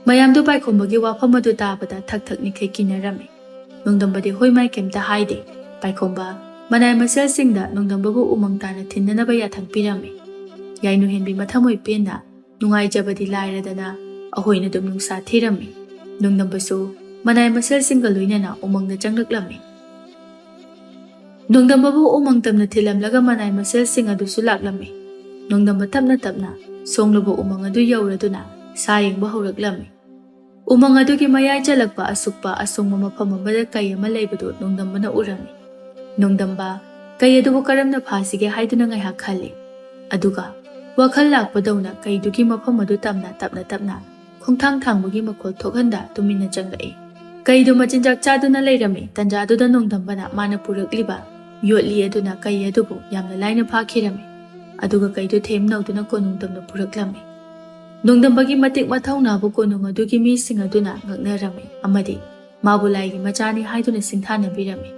ꯃꯌꯥꯝꯗꯨ ꯄꯥꯏꯈꯣꯝꯕꯒꯤ ꯋꯥꯐꯝ ꯑꯗꯨ ꯇꯥꯕꯗ ꯊꯛ ꯊꯛ ꯅꯤꯛꯈꯩ ꯀꯤꯅꯔꯝꯃꯤ꯫ ꯅꯣꯡꯗꯝꯕꯗꯤ ꯍꯣꯏ ꯃꯥꯏ ꯀꯩꯝꯇ ꯍꯥꯏꯗꯦ꯫ ꯄꯥꯏꯈꯣꯝꯕ ꯃꯅꯥꯏ ꯃꯁꯦꯜꯁꯤꯡꯗ ꯅꯣꯡꯗꯝꯕꯕꯨ ꯎꯃꯪ ꯇꯥꯅ ꯊꯤꯟꯅꯅꯕ ꯌꯥꯊꯪ ꯄꯤꯔꯝꯃꯤ꯫ ꯌꯥꯏꯅꯨ ꯍꯦꯟꯕꯤ ꯃꯊꯃꯣꯏ ꯄꯦꯟꯅ ꯅꯨꯡꯉꯥꯏꯖꯕꯗꯤ ꯂꯥꯏꯔꯗꯅ ꯑꯍꯣꯏꯅ ꯑꯗꯨꯝ ꯅꯨꯡꯁꯥ ꯊꯤꯔꯝꯃꯤ꯫ ꯅꯣꯡꯗꯝꯕꯁꯨ ꯃꯅꯥꯏ ꯃꯁꯦꯜꯁꯤꯡꯒ ꯂꯣꯏꯅꯅ ꯎꯃꯪꯗ ꯆꯪꯂꯛꯂꯝꯃꯤ꯫ ꯅꯣꯡꯗꯝꯕꯕꯨ ꯎꯃꯪ ꯇꯝꯅ ꯊꯤꯜꯂꯝꯂꯒ ꯃꯅꯥꯏ ꯃꯁꯤꯜꯁꯤꯡ ꯑꯗꯨꯁꯨ ꯂꯥꯛꯂꯝꯃꯤ꯫ ꯅꯣꯡꯗꯝꯕ ꯇꯞꯅ ꯇꯞꯅ ꯁꯣꯡꯂꯕ ꯎꯃꯪ ꯑꯗꯨ ꯌꯧꯔꯗꯨꯅ ꯁꯥ ꯌꯦꯡꯕ ꯍꯧꯔꯛꯂꯝꯃꯤ꯫ ꯎꯃꯪ ꯑꯗꯨꯒꯤ ꯃꯌꯥꯏ ꯆꯜꯂꯛꯄ ꯑꯁꯨꯛꯄ ꯑꯁꯣꯡꯕ ꯃꯐꯝ ꯑꯃꯗ ꯀꯩ ꯑꯃ ꯂꯩꯕꯗꯨ ꯅꯣꯡꯗꯝꯕꯅ ꯎꯔꯝꯃꯤ꯫ ꯅꯣꯡꯗꯝꯕ ꯀꯩ ꯑꯗꯨꯕꯨ ꯀꯔꯝꯅ ꯐꯥꯁꯤꯒꯦ ꯍꯥꯏꯗꯨꯅ ꯉꯥꯏꯍꯥꯛ ꯈꯜꯂꯤ꯫ ꯑꯗꯨꯒ ꯋꯥꯈꯜ ꯂꯥꯛꯄꯗꯧꯅ ꯀꯩꯗꯨꯒꯤ ꯃꯐꯝ ꯑꯗꯨ ꯇꯝꯅ ꯇꯞꯅ ꯇꯞꯅ ꯈꯣꯡꯊꯥꯡ ꯊꯥꯡꯕꯒꯤ ꯃꯈꯣꯜ ꯊꯣꯛꯍꯟꯗ ꯇꯨꯃꯤꯟꯅ ꯆꯪꯂꯛꯏ꯫ ꯀꯩꯗꯨ ꯃꯆꯤꯟꯖꯥꯛ ꯆꯥꯗꯨꯅ ꯂꯩꯔꯝꯃꯤ꯫ ꯇꯟꯖꯥꯗꯨꯗ ꯅꯣꯡꯗꯝꯕꯅ ꯃꯥꯅ ꯄꯨꯔꯛꯂꯤꯕ ꯌꯣꯠꯂꯤ ꯑꯗꯨꯅ ꯀꯩ ꯑꯗꯨꯕꯨ ꯌꯥꯝꯅ ꯂꯥꯏꯅ ꯐꯥꯈꯤꯔꯝꯃꯤ꯫ ꯑꯗꯨꯒ ꯀꯩꯗꯨ ꯊꯦꯝ ꯅꯧꯗꯨꯅ ꯀꯣꯅꯨꯡꯗꯝꯅ ꯄꯨꯔꯛꯂꯝꯃꯤ꯫ ꯅꯣꯡꯗꯝꯕꯒꯤ ꯃꯇꯤꯛ ꯃꯊꯧꯅꯥꯕꯨ ꯀꯣꯅꯨꯡ ꯑꯗꯨꯒꯤ ꯃꯤꯁꯤꯡ ꯑꯗꯨꯅ ꯉꯛꯅꯔꯝꯃꯤ ꯑꯃꯗꯤ ꯃꯥꯕꯨ ꯂꯥꯏꯒꯤ ꯃꯆꯥꯅꯤ ꯍꯥꯏꯗꯨꯅ ꯁꯤꯡꯊꯥꯅꯕꯤꯔꯝꯃꯤ꯫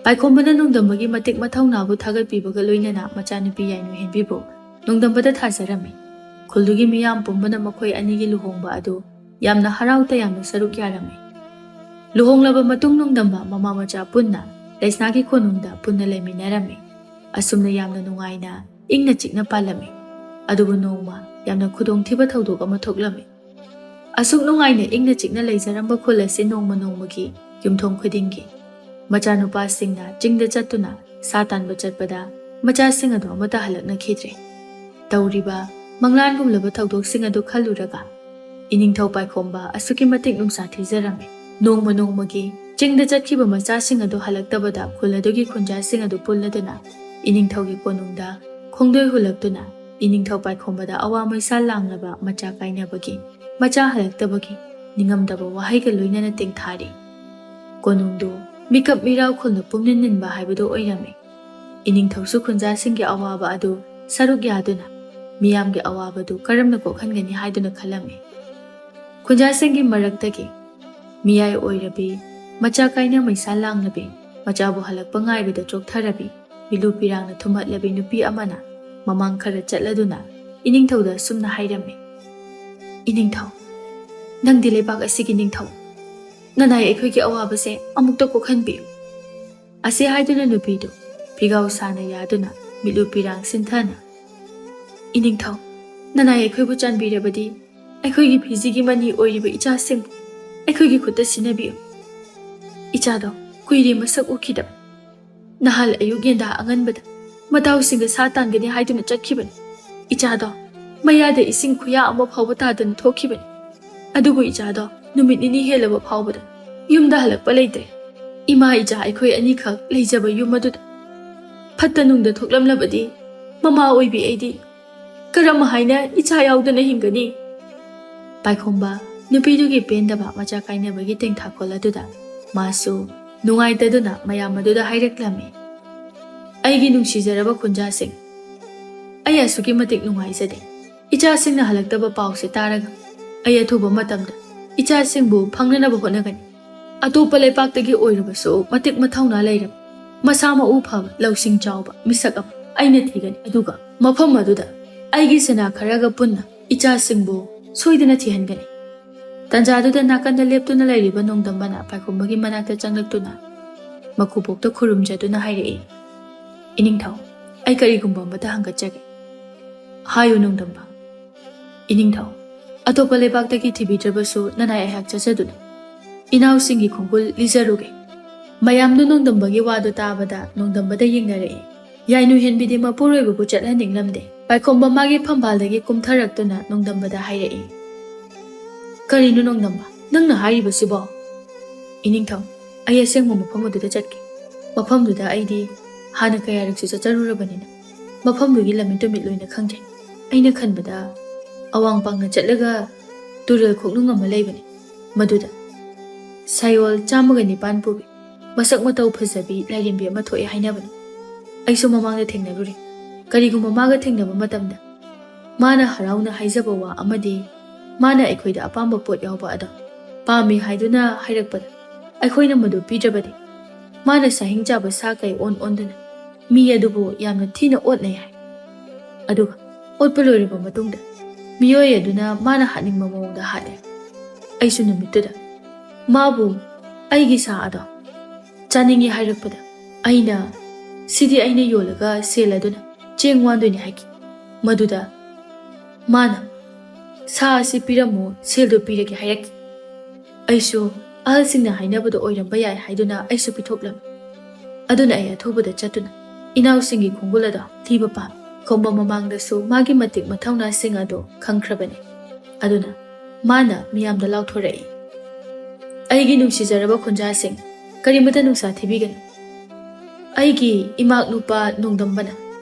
ꯄꯥꯏꯈꯣꯝꯕꯅ ꯅꯣꯡꯗꯝꯕꯒꯤ ꯃꯇꯤꯛ ꯃꯊꯧꯅꯥꯕꯨ ꯊꯥꯒꯠꯄꯤꯕꯒ ꯂꯣꯏꯅꯅ ꯃꯆꯥꯅꯨꯄꯤ ꯌꯥꯏꯅꯨ ꯍꯦꯟꯕꯤꯕꯨ ꯅꯣꯡꯗꯝꯕꯗ ꯊꯥꯖꯔꯝꯃꯤ꯫ ꯈꯨꯜꯗꯨꯒꯤ ꯃꯤꯌꯥꯝ ꯄꯨꯝꯕꯅ ꯃꯈꯣꯏ ꯑꯅꯤꯒꯤ ꯂꯨꯍꯣꯡꯕ ꯑꯗꯨ ꯌꯥꯝꯅ ꯍꯔꯥꯎ ꯇꯌꯥꯝꯅ ꯁꯔꯨꯛ ꯌꯥꯔꯝꯃꯤ꯫ ꯂꯨꯍꯣꯡꯂꯕ ꯃꯇꯨꯡ ꯅꯣꯡꯗꯝꯕ ꯃꯃꯥ ꯃꯆꯥ ꯄꯨꯟꯅ ꯂꯩꯁꯅꯥꯒꯤ ꯀꯣꯅꯨꯡꯗ ꯄꯨꯟꯅ ꯂꯩꯃꯤꯟꯅꯔꯝꯃꯤ꯫ ꯑꯁꯨꯝꯅ ꯌꯥꯝꯅ ꯅꯨꯡꯉꯥꯏꯅ ꯏꯪꯅ ꯆꯤꯛꯅ ꯄꯥꯜꯂꯝꯃꯤ꯫ ꯑꯗꯨꯕꯨ ꯅꯣꯡꯃ ꯌꯥꯝꯅ ꯈꯨꯗꯣꯡꯊꯤꯕ ꯊꯧꯗꯣꯛ ꯑꯃ ꯊꯣꯛꯂꯝꯃꯤ꯫ ꯑꯁꯨꯛ ꯅꯨꯡꯉꯥꯏꯅ ꯏꯪꯅ ꯆꯤꯛꯅ ꯂꯩꯖꯔꯝꯕ ꯈꯨꯜ ꯑꯁꯤ ꯅꯣꯡꯃ ꯅꯣꯡꯃꯒꯤ ꯌꯨꯝꯊꯣꯡ ꯈꯨꯗꯤꯡꯒꯤ ꯃꯆꯥꯅꯨꯄꯥꯁꯤꯡꯅ ꯆꯤꯡꯗ ꯆꯠꯇꯨꯅ ꯁꯥ ꯇꯥꯟꯕ ꯆꯠꯄꯗ ꯃꯆꯥꯁꯤꯡ ꯑꯗꯨ ꯑꯃꯠꯇ ꯍꯜꯂꯛꯅꯈꯤꯗ꯭ꯔꯦ꯫ ꯇꯧꯔꯤꯕ ꯃꯪꯂꯥꯟꯒꯨꯝꯂꯕ ꯊꯧꯗꯣꯛꯁꯤꯡ ꯑꯗꯨ ꯈꯜꯂꯨꯔꯒ ꯏꯅꯤꯡꯊꯧ ꯄꯥꯏꯈꯣꯝꯕ ꯑꯁꯨꯛꯀꯤ ꯃꯇꯤꯛ ꯅꯨꯡꯁꯥ ꯊꯤꯖꯔꯝꯃꯤ꯫ ꯅꯣꯡꯃ ꯅꯣꯡꯃꯒꯤ ꯆꯤꯡꯗ ꯆꯠꯈꯤꯕ ꯃꯆꯥꯁꯤꯡ ꯑꯗꯨ ꯍꯜꯂꯛꯇꯕꯗ ꯈꯨꯜ ꯑꯗꯨꯒꯤ ꯈꯨꯟꯖꯥꯁꯤꯡ ꯑꯗꯨ ꯄꯨꯜꯂꯗꯨꯅ ꯏꯅꯤꯡꯊꯧꯒꯤ ꯀꯣꯅꯨꯡꯗ ꯈꯣꯡꯗꯣꯏ ꯍꯨꯜꯂꯛꯇꯨꯅ ꯏꯅꯤꯡꯊꯧ ꯄꯥꯏꯈꯣꯝꯕꯗ ꯑꯋꯥ ꯃꯩꯁꯥ ꯂꯥꯡꯂꯕ ꯃꯆꯥ ꯀꯥꯏꯅꯕꯒꯤ, ꯃꯆꯥ ꯍꯜꯂꯛꯇꯕꯒꯤ ꯅꯤꯡꯉꯝꯗꯕ ꯋꯥꯍꯩꯒ ꯂꯣꯏꯅꯅ ꯇꯦꯡꯊꯥꯔꯤ꯫ ꯀꯣꯅꯨꯡꯗꯨ ꯃꯤꯀꯞ ꯃꯤꯔꯥꯎ ꯈꯨꯜꯅ ꯄꯨꯝꯅꯤꯟ ꯅꯤꯟꯕ ꯍꯥꯏꯕꯗꯨ ꯑꯣꯏꯔꯝꯃꯤ꯫ ꯏꯅꯤꯡꯊꯧꯁꯨ ꯈꯨꯟꯖꯥꯁꯤꯡꯒꯤ ꯑꯋꯥꯕ ꯑꯗꯨ ꯁꯔꯨꯛ ꯌꯥꯗꯨꯅ ꯃꯤꯌꯥꯝꯒꯤ ꯑꯋꯥꯕꯗꯨ ꯀꯔꯝꯅ ꯀꯣꯛꯍꯟꯒꯅꯤ ꯍꯥꯏꯗꯨꯅ ꯈꯜꯂꯝꯃꯤ꯫ ꯈꯨꯟꯖꯥꯁꯤꯡꯒꯤ ꯃꯔꯛꯇꯒꯤ ꯃꯤꯌꯥꯏ ꯑꯣꯏꯔꯕꯤ, ꯃꯆꯥ ꯀꯥꯏꯅ ꯃꯩꯁꯥ ꯂꯥꯡꯂꯕꯤ, ꯃꯆꯥꯕꯨ ꯍꯜꯂꯛꯄ ꯉꯥꯏꯕꯗ ꯆꯣꯛꯊꯔꯕꯤ, ꯃꯤꯂꯨ ꯄꯤꯔꯥꯡꯅ ꯊꯨꯝꯍꯠꯂꯕꯤ ꯅꯨꯄꯤ ꯑꯃꯅ ꯃꯃꯥꯡ ꯈꯔ ꯆꯠꯂꯗꯨꯅ ꯏꯅꯤꯡꯊꯧꯗ ꯑꯁꯨꯝꯅ ꯍꯥꯏꯔꯝꯃꯤ, "ꯏꯅꯤꯡꯊꯧ, ꯅꯪꯗꯤ ꯂꯩꯕꯥꯛ ꯑꯁꯤꯒꯤ ꯅꯤꯡꯊꯧ꯫ ꯅꯅꯥꯏ ꯑꯩꯈꯣꯏꯒꯤ ꯑꯋꯥꯕꯁꯦ ꯑꯃꯨꯛꯇ ꯀꯣꯛꯍꯟꯕꯤꯌꯨ"꯫ ꯑꯁꯤ ꯍꯥꯏꯗꯨꯅ ꯅꯨꯄꯤꯗꯨ ꯐꯤꯒꯥꯎ ꯁꯥꯅ ꯌꯥꯗꯨꯅ ꯃꯤꯠꯂꯨ ꯄꯤꯔꯥꯡ ꯁꯤꯟꯊꯅ, "ꯏꯅꯤꯡꯊꯧ, ꯅꯅꯥꯏ ꯑꯩꯈꯣꯏꯕꯨ ꯆꯥꯟꯕꯤꯔꯕꯗꯤ ꯑꯩꯈꯣꯏꯒꯤ ꯐꯤꯖꯤꯒꯤ ꯃꯅꯤ ꯑꯣꯏꯔꯤꯕ ꯏꯆꯥꯁꯤꯡꯕꯨ ꯑꯩꯈꯣꯏꯒꯤ ꯈꯨꯠꯇ ꯁꯤꯟꯅꯕꯤꯌꯨ꯫ ꯏꯆꯥꯗꯣ ꯀꯨꯏꯔꯦ ꯃꯁꯛ ꯎꯈꯤꯗꯕ"꯫ ꯅꯍꯥꯟ ꯑꯌꯨꯛ ꯌꯦꯟꯗꯥ ꯑꯉꯟꯕꯗ ꯃꯇꯥꯎꯁꯤꯡꯒ ꯁꯥ ꯇꯥꯟꯒꯅꯤ ꯍꯥꯏꯗꯨꯅ ꯆꯠꯈꯤꯕꯅꯤ꯫ ꯏꯆꯥꯗꯣ ꯃꯌꯥꯗ ꯏꯁꯤꯡ ꯈꯨꯌꯥ ꯑꯃ ꯐꯥꯎꯕ ꯇꯥꯗꯅ ꯊꯣꯛꯈꯤꯕꯅꯤ꯫ ꯑꯗꯨꯕꯨ ꯏꯆꯥꯗꯣ ꯅꯨꯃꯤꯠ ꯅꯤꯅꯤ ꯍꯦꯜꯂꯕ ꯐꯥꯎꯕꯗ ꯌꯨꯝꯗ ꯍꯜꯂꯛꯄ ꯂꯩꯇ꯭ꯔꯦ꯫ ꯏꯃꯥ ꯏꯆꯥ ꯑꯩꯈꯣꯏ ꯑꯅꯤꯈꯛ ꯂꯩꯖꯕ ꯌꯨꯝ ꯑꯗꯨꯗ ꯐꯠꯇ ꯅꯨꯡꯗ ꯊꯣꯛꯂꯝꯂꯕꯗꯤ ꯃꯃꯥ ꯑꯣꯏꯕꯤ ꯑꯩꯗꯤ ꯀꯔꯝ ꯍꯥꯏꯅ ꯏꯆꯥ ꯌꯥꯎꯗꯅ ꯍꯤꯡꯒꯅꯤ? ꯄꯥꯏꯈꯣꯝꯕ ꯅꯨꯄꯤꯗꯨꯒꯤ ꯄꯦꯟꯗꯕ ꯃꯆꯥ ꯀꯥꯏꯅꯕꯒꯤ ꯇꯦꯡꯊꯥꯈꯣꯜ ꯑꯗꯨꯗ ꯃꯥꯁꯨ ꯅꯨꯡꯉꯥꯏꯇꯗꯨꯅ ꯃꯌꯥꯝ ꯑꯗꯨꯗ ꯍꯥꯏꯔꯛꯂꯝꯃꯤ, "ꯑꯩꯒꯤ ꯅꯨꯡꯁꯤꯖꯔꯕ ꯈꯨꯟꯖꯥꯁꯤꯡ, ꯑꯩ ꯑꯁꯨꯛꯀꯤ ꯃꯇꯤꯛ ꯅꯨꯡꯉꯥꯏꯖꯗꯦ꯫ ꯏꯆꯥꯁꯤꯡꯅ ꯍꯜꯂꯛꯇꯕ ꯄꯥꯎꯁꯦ ꯇꯥꯔꯒ ꯑꯩ ꯑꯊꯨꯕ ꯃꯇꯝꯗ ꯏꯆꯥꯁꯤꯡꯕꯨ ꯐꯪꯅꯅꯕ ꯍꯣꯠꯅꯒꯅꯤ꯫ ꯑꯇꯣꯞꯄ ꯂꯩꯄꯥꯛꯇꯒꯤ ꯑꯣꯏꯔꯕꯁꯨ ꯃꯇꯤꯛ ꯃꯊꯧꯅꯥ ꯂꯩꯔꯕ, ꯃꯁꯥ ꯃꯎ ꯐꯕ, ꯂꯧꯁꯤꯡ ꯆꯥꯎꯕ ꯃꯤꯁꯛ ꯑꯃ ꯑꯩꯅ ꯊꯤꯒꯅꯤ꯫ ꯑꯗꯨꯒ ꯃꯐꯝ ꯑꯗꯨꯗ ꯑꯩꯒꯤ ꯁꯅꯥ ꯈꯔꯒ ꯄꯨꯟꯅ ꯏꯆꯥꯁꯤꯡꯕꯨ ꯁꯣꯏꯗꯅ ꯊꯤꯍꯟꯒꯅꯤ"꯫ ꯇꯟꯖꯥꯗꯨꯗ ꯅꯥꯀꯟꯗ ꯂꯦꯞꯇꯨꯅ ꯂꯩꯔꯤꯕ ꯅꯣꯡꯗꯝꯕꯅ ꯄꯥꯏꯈꯣꯝꯕꯒꯤ ꯃꯅꯥꯛꯇ ꯆꯪꯂꯛꯇꯨꯅ ꯃꯀꯨꯕꯣꯛꯇ ꯈꯨꯔꯨꯝꯖꯗꯨꯅ ꯍꯥꯏꯔꯛꯏ, "ꯏꯅꯤꯡꯊꯧ, ꯑꯩ ꯀꯔꯤꯒꯨꯝꯕ ꯑꯃꯇ ꯍꯪꯒꯠꯆꯒꯦ꯫ ꯍꯥꯏꯌꯨ ꯅꯣꯡꯗꯝꯕ"꯫ "ꯏꯅꯤꯡꯊꯧ, ꯑꯇꯣꯞꯄ ꯂꯩꯕꯥꯛꯇꯒꯤ ꯊꯤꯕꯤꯗ꯭ꯔꯕꯁꯨ ꯅꯅꯥꯏ ꯑꯩꯍꯥꯛ ꯆꯠꯆꯗꯨꯅ ꯏꯅꯥꯎꯁꯤꯡꯒꯤ ꯈꯣꯡꯒꯨꯜ ꯂꯤꯖꯔꯨꯒꯦ"꯫ ꯃꯌꯥꯝꯗꯨ ꯅꯣꯡꯗꯝꯕꯒꯤ ꯋꯥꯗꯨ ꯇꯥꯕꯗ ꯅꯣꯡꯗꯝꯕꯗ ꯌꯦꯡꯅꯔꯛꯏ꯫ ꯌꯥꯏꯅꯨ ꯍꯦꯟꯕꯤꯗꯤ ꯃꯄꯨꯔꯣꯏꯕꯕꯨ ꯆꯠꯍꯟꯅꯤꯡꯂꯝꯗꯦ꯫ ꯄꯥꯏꯈꯣꯝꯕ ꯃꯥꯒꯤ ꯐꯝꯕꯥꯜꯗꯒꯤ ꯀꯨꯝꯊꯔꯛꯇꯨꯅ ꯅꯣꯡꯗꯝꯕꯗ ꯍꯥꯏꯔꯛꯏ, "ꯀꯔꯤꯅꯣ ꯅꯣꯡꯗꯝꯕ, ꯅꯪꯅ ꯍꯥꯏꯔꯤꯕꯁꯤꯕꯣ?" "ꯏꯅꯤꯡꯊꯧ, ꯑꯩ ꯑꯁꯦꯡꯕ ꯃꯐꯝ ꯑꯗꯨꯗ ꯆꯠꯀꯦ꯫ ꯃꯐꯝꯗꯨꯗ ꯑꯩꯗꯤ ꯍꯥꯟꯅ ꯀꯌꯥꯔꯛꯁꯨ ꯆꯠꯆꯔꯨꯔꯕꯅꯤꯅ ꯃꯐꯝꯗꯨꯒꯤ ꯂꯝꯃꯤꯠ ꯇꯨꯃꯤꯠ ꯂꯣꯏꯅ ꯈꯪꯖꯩ꯫ ꯑꯩꯅ ꯈꯟꯕꯗ ꯑꯋꯥꯡ ꯄꯥꯡꯅ ꯆꯠꯂꯒ ꯇꯨꯔꯦꯜ ꯈꯣꯡꯅꯨꯡ ꯑꯃ ꯂꯩꯕꯅꯤ꯫ ꯃꯗꯨꯗ ꯁꯥꯌꯣꯜ ꯆꯥꯝꯃꯒ ꯅꯤꯄꯥꯟ ꯄꯨꯕꯤ, ꯃꯁꯛ ꯃꯇꯧ ꯐꯖꯕꯤ ꯂꯥꯏꯔꯦꯝꯕꯤ ꯑꯃ ꯊꯣꯛꯑꯦ ꯍꯥꯏꯅꯕꯅꯤ꯫ ꯑꯩꯁꯨ ꯃꯃꯥꯡꯗ ꯊꯦꯡꯅꯔꯨꯔꯦ꯫ ꯀꯔꯤꯒꯨꯝꯕ ꯃꯥꯒ ꯊꯦꯡꯅꯕ ꯃꯇꯝꯗ ꯃꯥꯅ ꯍꯔꯥꯎꯅ ꯍꯥꯏꯖꯕ ꯋꯥ ꯑꯃꯗꯤ ꯃꯥꯅ ꯑꯩꯈꯣꯏꯗ ꯑꯄꯥꯝꯕ ꯄꯣꯠ ꯌꯥꯎꯕ ꯑꯗꯣ ꯄꯥꯝꯃꯤ ꯍꯥꯏꯗꯨꯅ ꯍꯥꯏꯔꯛꯄꯗ ꯑꯩꯈꯣꯏꯅ ꯃꯗꯨ ꯄꯤꯗ꯭ꯔꯕꯗꯤ ꯃꯥꯅ ꯁꯥꯍꯤꯡ ꯆꯥꯕ ꯁꯥ ꯀꯩ ꯑꯣꯟ ꯑꯣꯟꯗꯨꯅ ꯃꯤ ꯑꯗꯨꯕꯨ ꯌꯥꯝꯅ ꯊꯤꯅ ꯑꯣꯠꯅꯩ ꯍꯥꯏ꯫ ꯑꯗꯨꯒ ꯑꯣꯠꯄ ꯂꯣꯏꯔꯕ ꯃꯇꯨꯡꯗ ꯃꯤꯑꯣꯏ ꯑꯗꯨꯅ ꯃꯥꯅ ꯍꯥꯠꯅꯤꯡꯕ ꯃꯑꯣꯡꯗ ꯍꯥꯠꯂꯦ꯫ ꯑꯩꯁꯨ ꯅꯨꯃꯤꯠꯇꯨꯗ ꯃꯥꯕꯨ ꯑꯩꯒꯤ ꯁꯥ ꯑꯗꯣ ꯆꯥꯅꯤꯡꯉꯤ ꯍꯥꯏꯔꯛꯄꯗ ꯑꯩꯅ, "ꯁꯤꯗꯤ ꯑꯩꯅ ꯌꯣꯜꯂꯒ ꯁꯦꯜ ꯑꯗꯨꯅ ꯆꯦꯡ ꯋꯥꯟꯗꯣꯏꯅꯤ" ꯍꯥꯏꯈꯤ꯫ ꯃꯗꯨꯗ ꯃꯥꯅ, "ꯁꯥ ꯑꯁꯤ ꯄꯤꯔꯝꯃꯨ, ꯁꯦꯜꯗꯨ ꯄꯤꯔꯒꯦ" ꯍꯥꯏꯔꯛꯈꯤ꯫ ꯑꯩꯁꯨ ꯑꯍꯜꯁꯤꯡꯅ ꯍꯥꯏꯅꯕꯗꯣ ꯑꯣꯏꯔꯝꯕ ꯌꯥꯏ ꯍꯥꯏꯗꯨꯅ ꯑꯩꯁꯨ ꯄꯤꯊꯣꯛꯂꯝꯃꯤ꯫ ꯑꯗꯨꯅ ꯑꯩ ꯑꯊꯨꯕꯗ ꯆꯠꯇꯨꯅ ꯏꯅꯥꯎꯁꯤꯡꯒꯤ ꯈꯣꯡꯒꯨꯜ ꯑꯗꯣ ꯊꯤꯕ ꯄꯥꯝꯃꯤ꯫ ꯈꯣꯝꯕ ꯃꯃꯥꯡꯗꯁꯨ ꯃꯥꯒꯤ ꯃꯇꯤꯛ ꯃꯊꯧꯅꯥꯁꯤꯡ ꯑꯗꯨ ꯈꯪꯈ꯭ꯔꯕꯅꯤ꯫ ꯑꯗꯨꯅ ꯃꯥꯅ ꯃꯤꯌꯥꯝꯗ ꯂꯥꯎꯊꯣꯔꯛꯏ, "ꯑꯩꯒꯤ ꯅꯨꯡꯁꯤꯖꯔꯕ ꯈꯨꯟꯖꯥꯁꯤꯡ, ꯀꯔꯤꯃꯇ ꯅꯨꯡꯁꯥ ꯊꯤꯕꯤꯒꯅꯨ꯫ ꯑꯩꯒꯤ ꯏꯃꯥꯛ ꯅꯨꯄꯥ ꯅꯣꯡꯗꯝꯕꯅ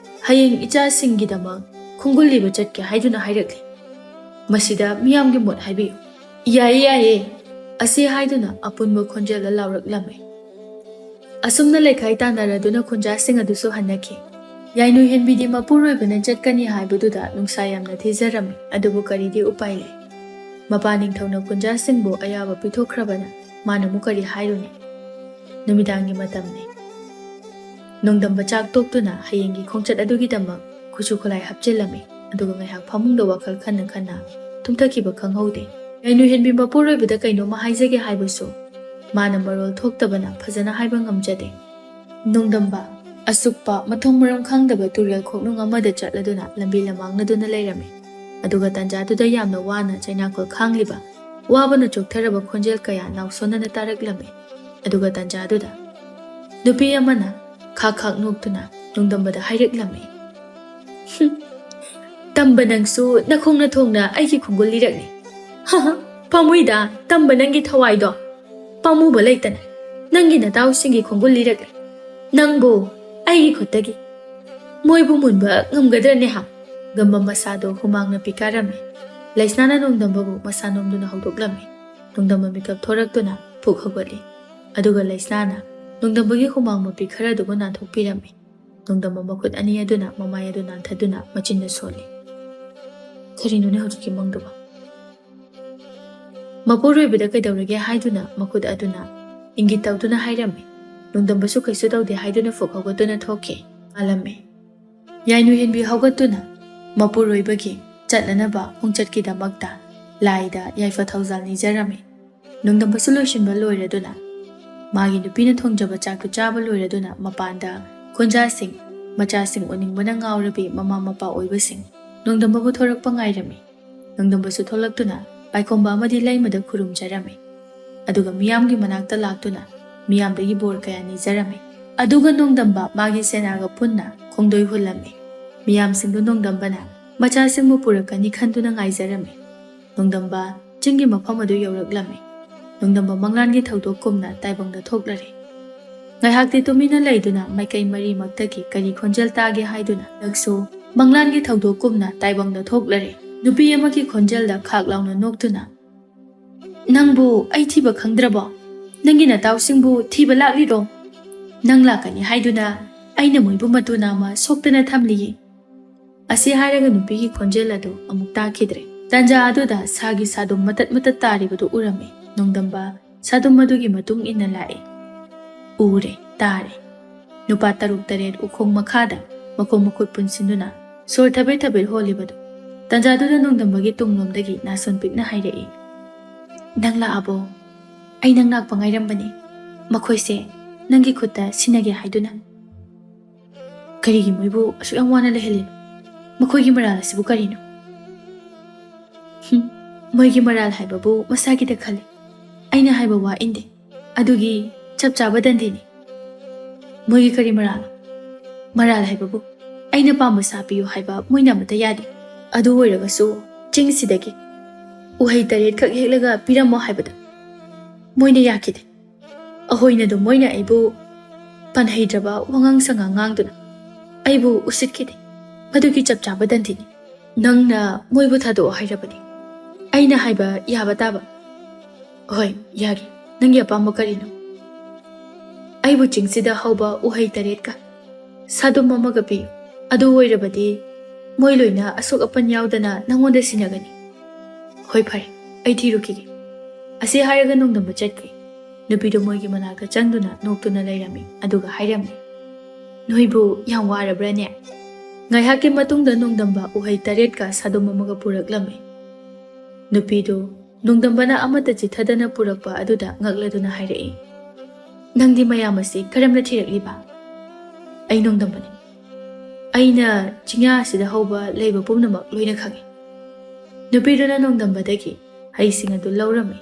ꯍꯌꯦꯡ ꯏꯆꯥꯁꯤꯡꯒꯤꯗꯃꯛ ꯈꯣꯡꯒꯨꯜ ꯂꯤꯕ ꯆꯠꯀꯦ ꯍꯥꯏꯗꯨꯅ ꯍꯥꯏꯔꯛꯂꯤ꯫ ꯃꯁꯤꯗ ꯃꯤꯌꯥꯝꯒꯤ ꯃꯣꯠ ꯍꯥꯏꯕꯤꯌꯨ꯫" "ꯌꯥꯏꯌꯦ, ꯌꯥꯏꯌꯦ," ꯑꯁꯤ ꯍꯥꯏꯗꯨꯅ ꯑꯄꯨꯟꯕ ꯈꯣꯟꯖꯦꯜꯗ ꯂꯥꯎꯔꯛꯂꯝꯃꯤ꯫ ꯑꯁꯨꯝꯅ ꯂꯩꯈꯥꯏ ꯇꯥꯟꯅꯔꯗꯨꯅ ꯈꯨꯟꯖꯥꯁꯤꯡ ꯑꯗꯨꯁꯨ ꯍꯟꯅꯈꯤ꯫ ꯌꯥꯏꯅꯨ ꯍꯦꯟꯕꯤꯗꯤ ꯃꯄꯨꯔꯣꯏꯕꯅ ꯆꯠꯀꯅꯤ ꯍꯥꯏꯕꯗꯨꯗ ꯅꯨꯡꯁꯥ ꯌꯥꯝꯅ ꯊꯤꯖꯔꯝꯃꯤ, ꯑꯗꯨꯕꯨ ꯀꯔꯤꯗꯤ ꯎꯄꯥꯏ ꯂꯩ? ꯃꯄꯥ ꯅꯤꯡꯊꯧꯅ ꯈꯨꯟꯖꯥꯁꯤꯡꯕꯨ ꯑꯌꯥꯕ ꯄꯤꯊꯣꯛꯈ꯭ꯔꯕꯅ ꯃꯥꯅ ꯑꯃꯨꯛ ꯀꯔꯤ ꯍꯥꯏꯔꯨꯅꯤ? ꯅꯨꯃꯤꯗꯥꯡꯒꯤ ꯃꯇꯝꯅꯤ꯫ ꯅꯣꯡꯗꯝꯕ ꯆꯥꯛ ꯇꯣꯛꯇꯨꯅ ꯍꯌꯦꯡꯒꯤ ꯈꯣꯡꯆꯠ ꯑꯗꯨꯒꯤꯗꯃꯛ ꯈꯨꯠꯁꯨ ꯈꯨꯠꯂꯥꯏ ꯍꯥꯞꯆꯤꯜꯂꯝꯃꯤ, ꯑꯗꯨꯒ ꯉꯥꯏꯍꯥꯛ ꯐꯃꯨꯡꯗ ꯋꯥꯈꯜ ꯈꯟꯅ ꯈꯟꯅ ꯇꯨꯝꯊꯈꯤꯕ ꯈꯪꯍꯧꯗꯦ꯫ ꯌꯥꯏꯅꯨ ꯍꯦꯟꯕꯤ ꯃꯄꯨꯔꯣꯏꯕꯗ ꯀꯩꯅꯣꯝꯃ ꯍꯥꯏꯖꯒꯦ ꯍꯥꯏꯕꯁꯨ ꯃꯥꯅ ꯃꯔꯣꯜ ꯊꯣꯛꯇꯕꯅ ꯐꯖꯅ ꯍꯥꯏꯕ ꯉꯝꯖꯗꯦ꯫ ꯅꯣꯡꯗꯝꯕ ꯑꯁꯨꯛꯄ ꯃꯊꯣꯡ ꯃꯔꯝ ꯈꯪꯗꯕ ꯇꯨꯔꯦꯜ ꯈꯣꯡꯅꯨꯡ ꯑꯃꯗ ꯆꯠꯂꯗꯨꯅ ꯂꯝꯕꯤ ꯂꯃꯥꯡꯅꯗꯨꯅ ꯂꯩꯔꯝꯃꯤ꯫ ꯑꯗꯨꯒ ꯇꯟꯖꯥꯗꯨꯗ ꯌꯥꯝꯅ ꯋꯥꯅ ꯆꯩꯅꯥꯈꯣꯜ ꯈꯥꯡꯂꯤꯕ, ꯋꯥꯕꯅ ꯆꯣꯛꯊꯔꯕ ꯈꯣꯟꯖꯦꯜ ꯀꯌꯥ ꯅꯥꯎꯁꯣꯟꯅꯅ ꯇꯥꯔꯛꯂꯝꯃꯤ꯫ ꯑꯗꯨꯒ ꯇꯟꯖꯥꯗꯨꯗ ꯅꯨꯄꯤ ꯑꯃꯅ ꯈꯥꯛ ꯈꯥꯛ ꯅꯣꯛꯇꯨꯅ ꯅꯣꯡꯗꯝꯕꯗ ꯍꯥꯏꯔꯛꯂꯝꯃꯤ, "ꯍꯨꯝ, ꯇꯝꯕ ꯅꯪꯁꯨ ꯅꯈꯣꯡ ꯅꯊꯣꯡꯅ ꯑꯩꯒꯤ ꯈꯣꯡꯒꯨꯜ ꯂꯤꯔꯛꯂꯤ꯫ ꯍꯥ ꯍꯥ, ꯄꯥꯝꯃꯨꯏꯗ ꯇꯝꯕ ꯅꯪꯒꯤ ꯊꯋꯥꯏꯗꯣ꯫ ꯄꯥꯝꯃꯨꯕ ꯂꯩꯇꯅ ꯅꯪꯒꯤ ꯅꯇꯥꯎꯁꯤꯡꯒꯤ ꯈꯣꯡꯒꯨꯜ ꯂꯤꯔꯛꯂꯤ꯫ ꯅꯪꯕꯨ ꯑꯩꯒꯤ ꯈꯨꯠꯇꯒꯤ ꯃꯣꯏꯕꯨ ꯃꯨꯟꯕ ꯉꯝꯒꯗ꯭ꯔꯅꯦ ꯍꯥ?" ꯒꯝꯕ ꯃꯁꯥꯗꯣ ꯍꯨꯃꯥꯡꯅ ꯄꯤꯀꯥꯔꯝꯃꯤ꯫ ꯂꯩꯁꯅꯥꯅ ꯅꯣꯡꯗꯝꯕꯕꯨ ꯃꯁꯥ ꯅꯣꯝꯗꯨꯅ ꯍꯧꯗꯣꯛꯂꯝꯃꯤ꯫ ꯅꯣꯡꯗꯝꯕ ꯃꯤꯀꯞ ꯊꯣꯔꯛꯇꯨꯅ ꯐꯨꯛ ꯍꯧꯒꯠꯂꯤ꯫ ꯑꯗꯨꯒ ꯂꯩꯁꯅꯥꯅ ꯅꯣꯡꯗꯝꯕꯒꯤ ꯍꯨꯃꯥꯡ ꯃꯄꯤ ꯈꯔꯗꯨꯕꯨ ꯅꯥꯟꯊꯣꯛꯄꯤꯔꯝꯃꯤ꯫ ꯅꯣꯡꯗꯝꯕ ꯃꯈꯨꯠ ꯑꯅꯤ ꯑꯗꯨꯅ ꯃꯃꯥꯏ ꯑꯗꯨ ꯅꯥꯟꯊꯗꯨꯅ ꯃꯆꯤꯟꯗ ꯁꯣꯜꯂꯤ꯫ "ꯀꯔꯤꯅꯣꯅꯦ ꯍꯧꯖꯤꯛꯀꯤ ꯃꯪꯗꯨꯕꯣ?" ꯃꯄꯨꯔꯣꯏꯕꯗ ꯀꯩꯗꯧꯔꯒꯦ ꯍꯥꯏꯗꯨꯅ ꯃꯈꯨꯠ ꯑꯗꯨꯅ ꯏꯪꯒꯤꯠ ꯇꯧꯗꯨꯅ ꯍꯥꯏꯔꯝꯃꯤ꯫ ꯅꯣꯡꯗꯝꯕꯁꯨ ꯀꯩꯁꯨ ꯇꯧꯗꯦ ꯍꯥꯏꯗꯨꯅ ꯐꯨꯛ ꯍꯧꯒꯠꯇꯨꯅ ꯊꯣꯛꯈꯤ꯫ ꯃꯥꯂꯝꯃꯤ꯫ ꯌꯥꯏꯅꯨ ꯍꯦꯟꯕꯤ ꯍꯧꯒꯠꯇꯨꯅ ꯃꯄꯨꯔꯣꯏꯕꯒꯤ ꯆꯠꯅꯅꯕ ꯈꯣꯡꯆꯠꯀꯤꯗꯃꯛꯇ ꯂꯥꯏꯗ ꯌꯥꯏꯐ ꯊꯧꯖꯥꯜ ꯅꯤꯖꯔꯝꯃꯤ꯫ ꯅꯣꯡꯗꯝꯕꯁꯨ ꯂꯣꯏꯁꯤꯟꯕ ꯂꯣꯏꯔꯗꯨꯅ ꯃꯥꯒꯤ ꯅꯨꯄꯤꯅ ꯊꯣꯡꯖꯕ ꯆꯥꯛꯇꯨ ꯆꯥꯕ ꯂꯣꯏꯔꯗꯨꯅ ꯃꯄꯥꯟꯗ ꯈꯨꯟꯖꯥꯁꯤꯡ, ꯃꯆꯥꯁꯤꯡ ꯎꯅꯤꯡꯕꯅ ꯉꯥꯎꯔꯕꯤ ꯃꯃꯥ ꯃꯄꯥ ꯑꯣꯏꯕꯁꯤꯡ ꯅꯣꯡꯗꯝꯕꯕꯨ ꯊꯣꯔꯛꯄ ꯉꯥꯏꯔꯝꯃꯤ꯫ ꯅꯣꯡꯗꯝꯕꯁꯨ ꯊꯣꯛꯂꯛꯇꯨꯅ ꯄꯥꯏꯈꯣꯝꯕ ꯑꯃꯗꯤ ꯂꯩꯃꯗ ꯈꯨꯔꯨꯝꯖꯔꯝꯃꯤ꯫ ꯑꯗꯨꯒ ꯃꯤꯌꯥꯝꯒꯤ ꯃꯅꯥꯛꯇ ꯂꯥꯛꯇꯨꯅ ꯃꯤꯌꯥꯝꯗꯒꯤ ꯕꯣꯔ ꯀꯌꯥ ꯅꯤꯖꯔꯝꯃꯤ꯫ ꯑꯗꯨꯒ ꯅꯣꯡꯗꯝꯕ ꯃꯥꯒꯤ ꯁꯦꯅꯥꯒ ꯄꯨꯟꯅ ꯈꯣꯡꯗꯣꯏ ꯍꯨꯜꯂꯝꯃꯤ꯫ ꯃꯤꯌꯥꯝꯁꯤꯡꯗꯨ ꯅꯣꯡꯗꯝꯕꯅ ꯃꯆꯥꯁꯤꯡꯕꯨ ꯄꯨꯔꯛꯀꯅꯤ ꯈꯟꯗꯨꯅ ꯉꯥꯏꯖꯔꯝꯃꯤ꯫ ꯅꯣꯡꯗꯝꯕ ꯆꯤꯡꯒꯤ ꯃꯐꯝ ꯑꯗꯨ ꯌꯧꯔꯛꯂꯝꯃꯤ꯫ ꯅꯣꯡꯗꯝꯕ ꯃꯪꯂꯥꯟꯒꯤ ꯊꯧꯗꯣꯛ ꯀꯨꯝꯅ ꯇꯥꯏꯕꯪꯗ ꯊꯣꯛꯂꯔꯦ꯫ ꯉꯥꯏꯍꯥꯛꯇꯤ ꯇꯨꯃꯤꯟꯅ ꯂꯩꯗꯨꯅ ꯃꯥꯏꯀꯩ ꯃꯔꯤꯃꯛꯇꯒꯤ ꯀꯔꯤ ꯈꯣꯟꯖꯦꯜ ꯇꯥꯒꯦ ꯍꯥꯏꯗꯨꯅ ꯅꯛꯁꯨ ꯃꯪꯂꯥꯟꯒꯤ ꯊꯧꯗꯣꯛ ꯀꯨꯝꯅ ꯇꯥꯏꯕꯪꯗ ꯊꯣꯛꯂꯔꯦ꯫ ꯅꯨꯄꯤ ꯑꯃꯒꯤ ꯈꯣꯟꯖꯦꯜꯗ ꯈꯥꯛ ꯂꯥꯎꯅ ꯅꯣꯛꯇꯨꯅ, "ꯅꯪꯕꯨ ꯑꯩ ꯊꯤꯕ ꯈꯪꯗ꯭ꯔꯕꯣ? ꯅꯪꯒꯤ ꯅꯇꯥꯎꯁꯤꯡꯕꯨ ꯊꯤꯕ ꯂꯥꯛꯂꯤꯔꯣ? ꯅꯪ ꯂꯥꯛꯀꯅꯤ ꯍꯥꯏꯗꯨꯅ ꯑꯩꯅ ꯃꯣꯏꯕꯨ ꯃꯇꯨ ꯅꯥꯝꯃ ꯁꯣꯛꯇꯅ ꯊꯝꯂꯤꯌꯦ"꯫ ꯑꯁꯤ ꯍꯥꯏꯔꯒ ꯅꯨꯄꯤꯒꯤ ꯈꯣꯟꯖꯦꯜ ꯑꯗꯨ ꯑꯃꯨꯛ ꯇꯥꯈꯤꯗ꯭ꯔꯦ꯫ ꯇꯥꯟꯖꯥ ꯑꯗꯨꯗ ꯁꯥꯒꯤ ꯁꯥꯗꯣꯝ ꯃꯇꯠ ꯃꯇꯠ ꯇꯥꯔꯤꯕꯗꯨ ꯎꯔꯝꯃꯤ꯫ ꯅꯣꯡꯗꯝꯕ ꯁꯥꯗꯣꯝ ꯑꯗꯨꯒꯤ ꯃꯇꯨꯡ ꯏꯟꯅ ꯂꯥꯛꯏ꯫ ꯎꯔꯦ, ꯇꯥꯔꯦ꯫ ꯅꯨꯄꯥ ꯇꯔꯨꯛ ꯇꯔꯦꯠ ꯎꯈꯣꯡ ꯃꯈꯥꯗ ꯃꯈꯣꯡ ꯃꯈꯨꯠ ꯄꯨꯟꯁꯤꯟꯗꯨꯅ ꯁꯣꯔ ꯊꯕꯦꯠ ꯊꯕꯦꯠ ꯍꯣꯜꯂꯤꯕꯗꯨ꯫ ꯇꯥꯟꯖꯥꯗꯨꯗ ꯅꯣꯡꯗꯝꯕꯒꯤ ꯇꯨꯡꯂꯣꯝꯗꯒꯤ ꯅꯥꯁꯣꯟ ꯄꯤꯛꯅ ꯍꯥꯏꯔꯛꯏ, "ꯅꯪ ꯂꯥꯛꯑꯕꯣ? ꯑꯩ ꯅꯪ ꯂꯥꯛꯄ ꯉꯥꯏꯔꯝꯕꯅꯤ꯫ ꯃꯈꯣꯏꯁꯦ ꯅꯪꯒꯤ ꯈꯨꯠꯇ ꯁꯤꯟꯅꯒꯦ ꯍꯥꯏꯗꯨꯅ꯫ ꯀꯔꯤꯒꯤ ꯃꯣꯏꯕꯨ ꯑꯁꯨꯛ ꯌꯥꯝ ꯋꯥꯅ ꯂꯩꯍꯜꯂꯤꯅꯣ? ꯃꯈꯣꯏꯒꯤ ꯃꯔꯥꯜ ꯑꯁꯤꯕꯨ ꯀꯔꯤꯅꯣ?" "ꯍꯨꯝ, ꯃꯣꯏꯒꯤ ꯃꯔꯥꯜ ꯍꯥꯏꯕꯕꯨ ꯃꯁꯥꯒꯤꯗ ꯈꯜꯂꯤ꯫ ꯑꯩꯅ ꯍꯥꯏꯕ ꯋꯥ ꯏꯟꯗꯦ꯫ ꯑꯗꯨꯒꯤ ꯆꯞ ꯆꯥꯕ ꯗꯟꯗꯤꯅꯤ꯫ ꯃꯣꯏꯒꯤ ꯀꯔꯤ ꯃꯔꯥꯜꯅꯣ? ꯃꯔꯥꯜ ꯍꯥꯏꯕꯕꯨ ꯑꯩꯅ ꯄꯥꯝꯕ ꯁꯥ ꯄꯤꯌꯨ ꯍꯥꯏꯕ ꯃꯣꯏꯅ ꯑꯃꯠꯇ ꯌꯥꯗꯦ꯫ ꯑꯗꯨ ꯑꯣꯏꯔꯒꯁꯨ ꯆꯤꯡꯁꯤꯗꯒꯤ ꯎꯍꯩ ꯇꯔꯦꯠꯈꯛ ꯍꯦꯛꯂꯒ ꯄꯤꯔꯝꯃꯣ ꯍꯥꯏꯕꯗ ꯃꯣꯏꯅ ꯌꯥꯈꯤꯗꯦ꯫ ꯑꯍꯣꯏꯅꯗꯨ ꯃꯣꯏꯅ ꯑꯩꯕꯨ ꯄꯥꯟꯍꯩꯗ꯭ꯔꯕ ꯋꯥꯉꯥꯡ ꯁꯉꯥꯡ ꯉꯥꯡꯗꯨꯅ ꯑꯩꯕꯨ ꯎꯁꯤꯠꯈꯤꯗꯦ꯫ ꯃꯗꯨꯒꯤ ꯆꯞ ꯆꯥꯕ ꯗꯟꯗꯤꯅꯤ꯫ ꯅꯪꯅ ꯃꯣꯏꯕꯨ ꯊꯥꯗꯣꯛꯑꯣ ꯍꯥꯏꯔꯕꯗꯤ ꯑꯩꯅ ꯍꯥꯏꯕ ꯌꯥꯕ ꯇꯥꯕ꯫ ꯍꯣꯏ, ꯌꯥꯒꯦ꯫ ꯅꯪꯒꯤ ꯑꯄꯥꯝꯕ ꯀꯔꯤꯅꯣ?" "ꯑꯩꯕꯨ ꯆꯤꯡꯁꯤꯗ ꯍꯧꯕ ꯎꯍꯩ ꯇꯔꯦꯠꯀ ꯁꯥꯗꯨꯝ ꯑꯃꯒ ꯄꯤꯌꯨ꯫ ꯑꯗꯨ ꯑꯣꯏꯔꯕꯗꯤ ꯃꯣꯏ ꯂꯣꯏꯅ ꯑꯁꯣꯛ ꯑꯄꯟ ꯌꯥꯎꯗꯅ ꯅꯪꯉꯣꯟꯗ ꯁꯤꯟꯅꯒꯅꯤ"꯫ "ꯍꯣꯏ, ꯐꯔꯦ, ꯑꯩ ꯊꯤꯔꯨꯈꯤꯒꯦ"꯫ ꯑꯁꯤ ꯍꯥꯏꯔꯒ ꯅꯣꯡꯗꯝꯕ ꯆꯠꯈ꯭ꯔꯦ꯫ ꯅꯨꯄꯤꯗꯨ ꯃꯣꯏꯒꯤ ꯃꯅꯥꯛꯇ ꯆꯪꯗꯨꯅ ꯅꯣꯛꯇꯨꯅ ꯂꯩꯔꯝꯃꯤ, ꯑꯗꯨꯒ ꯍꯥꯏꯔꯝꯃꯤ, "ꯅꯣꯏꯕꯨ ꯌꯥꯝ ꯋꯥꯔꯕ꯭ꯔꯥꯅꯦ?" ꯉꯥꯏꯍꯥꯛꯀꯤ ꯃꯇꯨꯡꯗ ꯅꯣꯡꯗꯝꯕ ꯎꯍꯩ ꯇꯔꯦꯠꯀ ꯁꯥꯗꯨꯝ ꯑꯃꯒ ꯄꯨꯔꯛꯂꯝꯃꯤ꯫ ꯅꯨꯄꯤꯗꯨ ꯅꯣꯡꯗꯝꯕꯅ ꯑꯃꯠꯇ ꯆꯤꯠꯊꯗꯅ ꯄꯨꯔꯛꯄ ꯑꯗꯨꯗ ꯉꯛꯂꯗꯨꯅ ꯍꯥꯏꯔꯛꯏ, "ꯅꯪꯗꯤ ꯃꯌꯥꯝ ꯑꯁꯤ ꯀꯔꯝꯅ ꯊꯤꯔꯛꯂꯤꯕ?" "ꯑꯩ ꯅꯣꯡꯗꯝꯕꯅꯤ꯫ ꯑꯩꯅ ꯆꯤꯡꯌꯥ ꯑꯁꯤꯗ ꯍꯧꯕ ꯂꯩꯕ ꯄꯨꯝꯅꯃꯛ ꯂꯣꯏꯅ ꯈꯪꯏ"꯫ ꯅꯨꯄꯤꯗꯨꯅ ꯅꯣꯡꯗꯝꯕꯗꯒꯤ ꯍꯩꯁꯤꯡ ꯑꯗꯨ ꯂꯧꯔꯝꯃꯤ,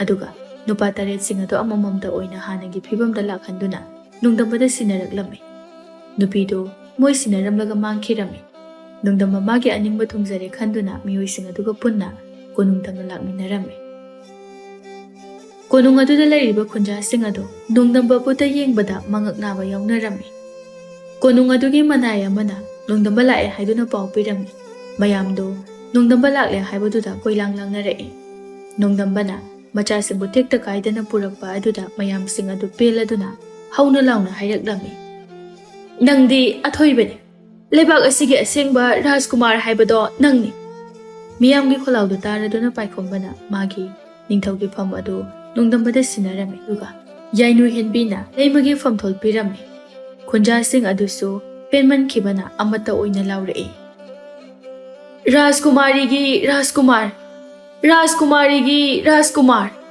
ꯑꯗꯨꯒ ꯅꯨꯄꯥ ꯇꯔꯦꯠꯁꯤꯡ ꯑꯗꯨ ꯑꯃꯃꯝꯇ ꯑꯣꯏꯅ ꯍꯥꯟꯅꯒꯤ ꯐꯤꯕꯝꯗ ꯂꯥꯛꯍꯟꯗꯨꯅ ꯅꯣꯡꯗꯝꯕꯗ ꯁꯤꯟꯅꯔꯛꯂꯝꯃꯤ꯫ ꯅꯨꯄꯤꯗꯨ ꯃꯣꯏ ꯁꯤꯟꯅꯔꯝꯂꯒ ꯃꯥꯡꯈꯤꯔꯝꯃꯤ꯫ ꯅꯣꯡꯗꯝꯕ ꯃꯥꯒꯤ ꯑꯅꯤꯡꯕ ꯊꯨꯡꯖꯔꯦ ꯈꯟꯗꯨꯅ ꯃꯤꯑꯣꯏꯁꯤꯡ ꯑꯗꯨꯒ ꯄꯨꯟꯅ ꯀꯣꯅꯨꯡ ꯇꯝꯅ ꯂꯥꯛꯃꯤꯟꯅꯔꯝꯃꯤ꯫ ꯀꯣꯅꯨꯡ ꯑꯗꯨꯗ ꯂꯩꯔꯤꯕ ꯈꯨꯟꯖꯥꯁꯤꯡ ꯑꯗꯨ ꯅꯣꯡꯗꯝꯕ ꯄꯣꯠꯇ ꯌꯦꯡꯕꯗ ꯃꯉꯛ ꯅꯥꯕ ꯌꯥꯎꯅꯔꯝꯃꯤ꯫ ꯀꯣꯅꯨꯡ ꯑꯗꯨꯒꯤ ꯃꯅꯥꯏ ꯑꯃꯅ ꯅꯣꯡꯗꯝꯕ ꯂꯥꯛꯑꯦ ꯍꯥꯏꯗꯨꯅ ꯄꯥꯎ ꯄꯤꯔꯝꯃꯤ꯫ ꯃꯌꯥꯝꯗꯨ ꯅꯣꯡꯗꯝꯕ ꯂꯥꯛꯂꯦ ꯍꯥꯏꯕꯗꯨꯗ ꯀꯣꯏꯂꯥꯡ ꯂꯥꯡꯅꯔꯛꯏ꯫ ꯅꯣꯡꯗꯝꯕꯅ ꯃꯆꯥꯁꯤꯡꯕꯨ ꯇꯦꯛꯇ ꯀꯥꯏꯗꯅ ꯄꯨꯔꯛꯄ ꯑꯗꯨꯗ ꯃꯌꯥꯝꯁꯤꯡ ꯑꯗꯨ ꯄꯦꯜꯂꯗꯨꯅ ꯍꯧꯅ ꯂꯥꯎꯅ ꯍꯥꯏꯔꯛꯂꯝꯃꯤ, "ꯅꯪꯗꯤ ꯑꯊꯣꯏꯕꯅꯤ꯫ ꯂꯩꯕꯥꯛ ꯑꯁꯤꯒꯤ ꯑꯁꯦꯡꯕ ꯔꯥꯖꯀꯨꯃꯥꯔ ꯍꯥꯏꯕꯗꯣ ꯅꯪꯅꯤ꯫" ꯃꯤꯌꯥꯝꯒꯤ ꯈꯣꯜꯂꯥꯎꯗꯨ ꯇꯥꯔꯗꯨꯅ ꯄꯥꯏꯈꯣꯝꯕꯅ ꯃꯥꯒꯤ ꯅꯤꯡꯊꯧꯒꯤ ꯐꯝ ꯑꯗꯨ ꯅꯣꯡꯗꯝꯕꯗ ꯁꯤꯟꯅꯔꯝꯃꯤ꯫ ꯑꯗꯨꯒ ꯌꯥꯏꯅꯨ ꯍꯦꯟꯕꯤꯅ ꯂꯩꯃꯒꯤ ꯐꯝꯊꯣꯜ ꯄꯤꯔꯝꯃꯤ꯫ ꯈꯨꯟꯖꯥꯁꯤꯡ ꯑꯗꯨꯁꯨ ꯄꯦꯟꯃꯟꯈꯤꯕꯅ ꯑꯃꯠꯇ ꯑꯣꯏꯅ ꯂꯥꯎꯔꯛꯏ, "ꯔꯥꯖꯀꯨꯃꯥꯔꯤꯒꯤ ꯔꯥꯖꯀꯨꯃꯥꯔ! ꯔꯥꯖꯀꯨꯃꯥꯔꯤꯒꯤ ꯔꯥꯖꯀꯨꯃꯥꯔ!"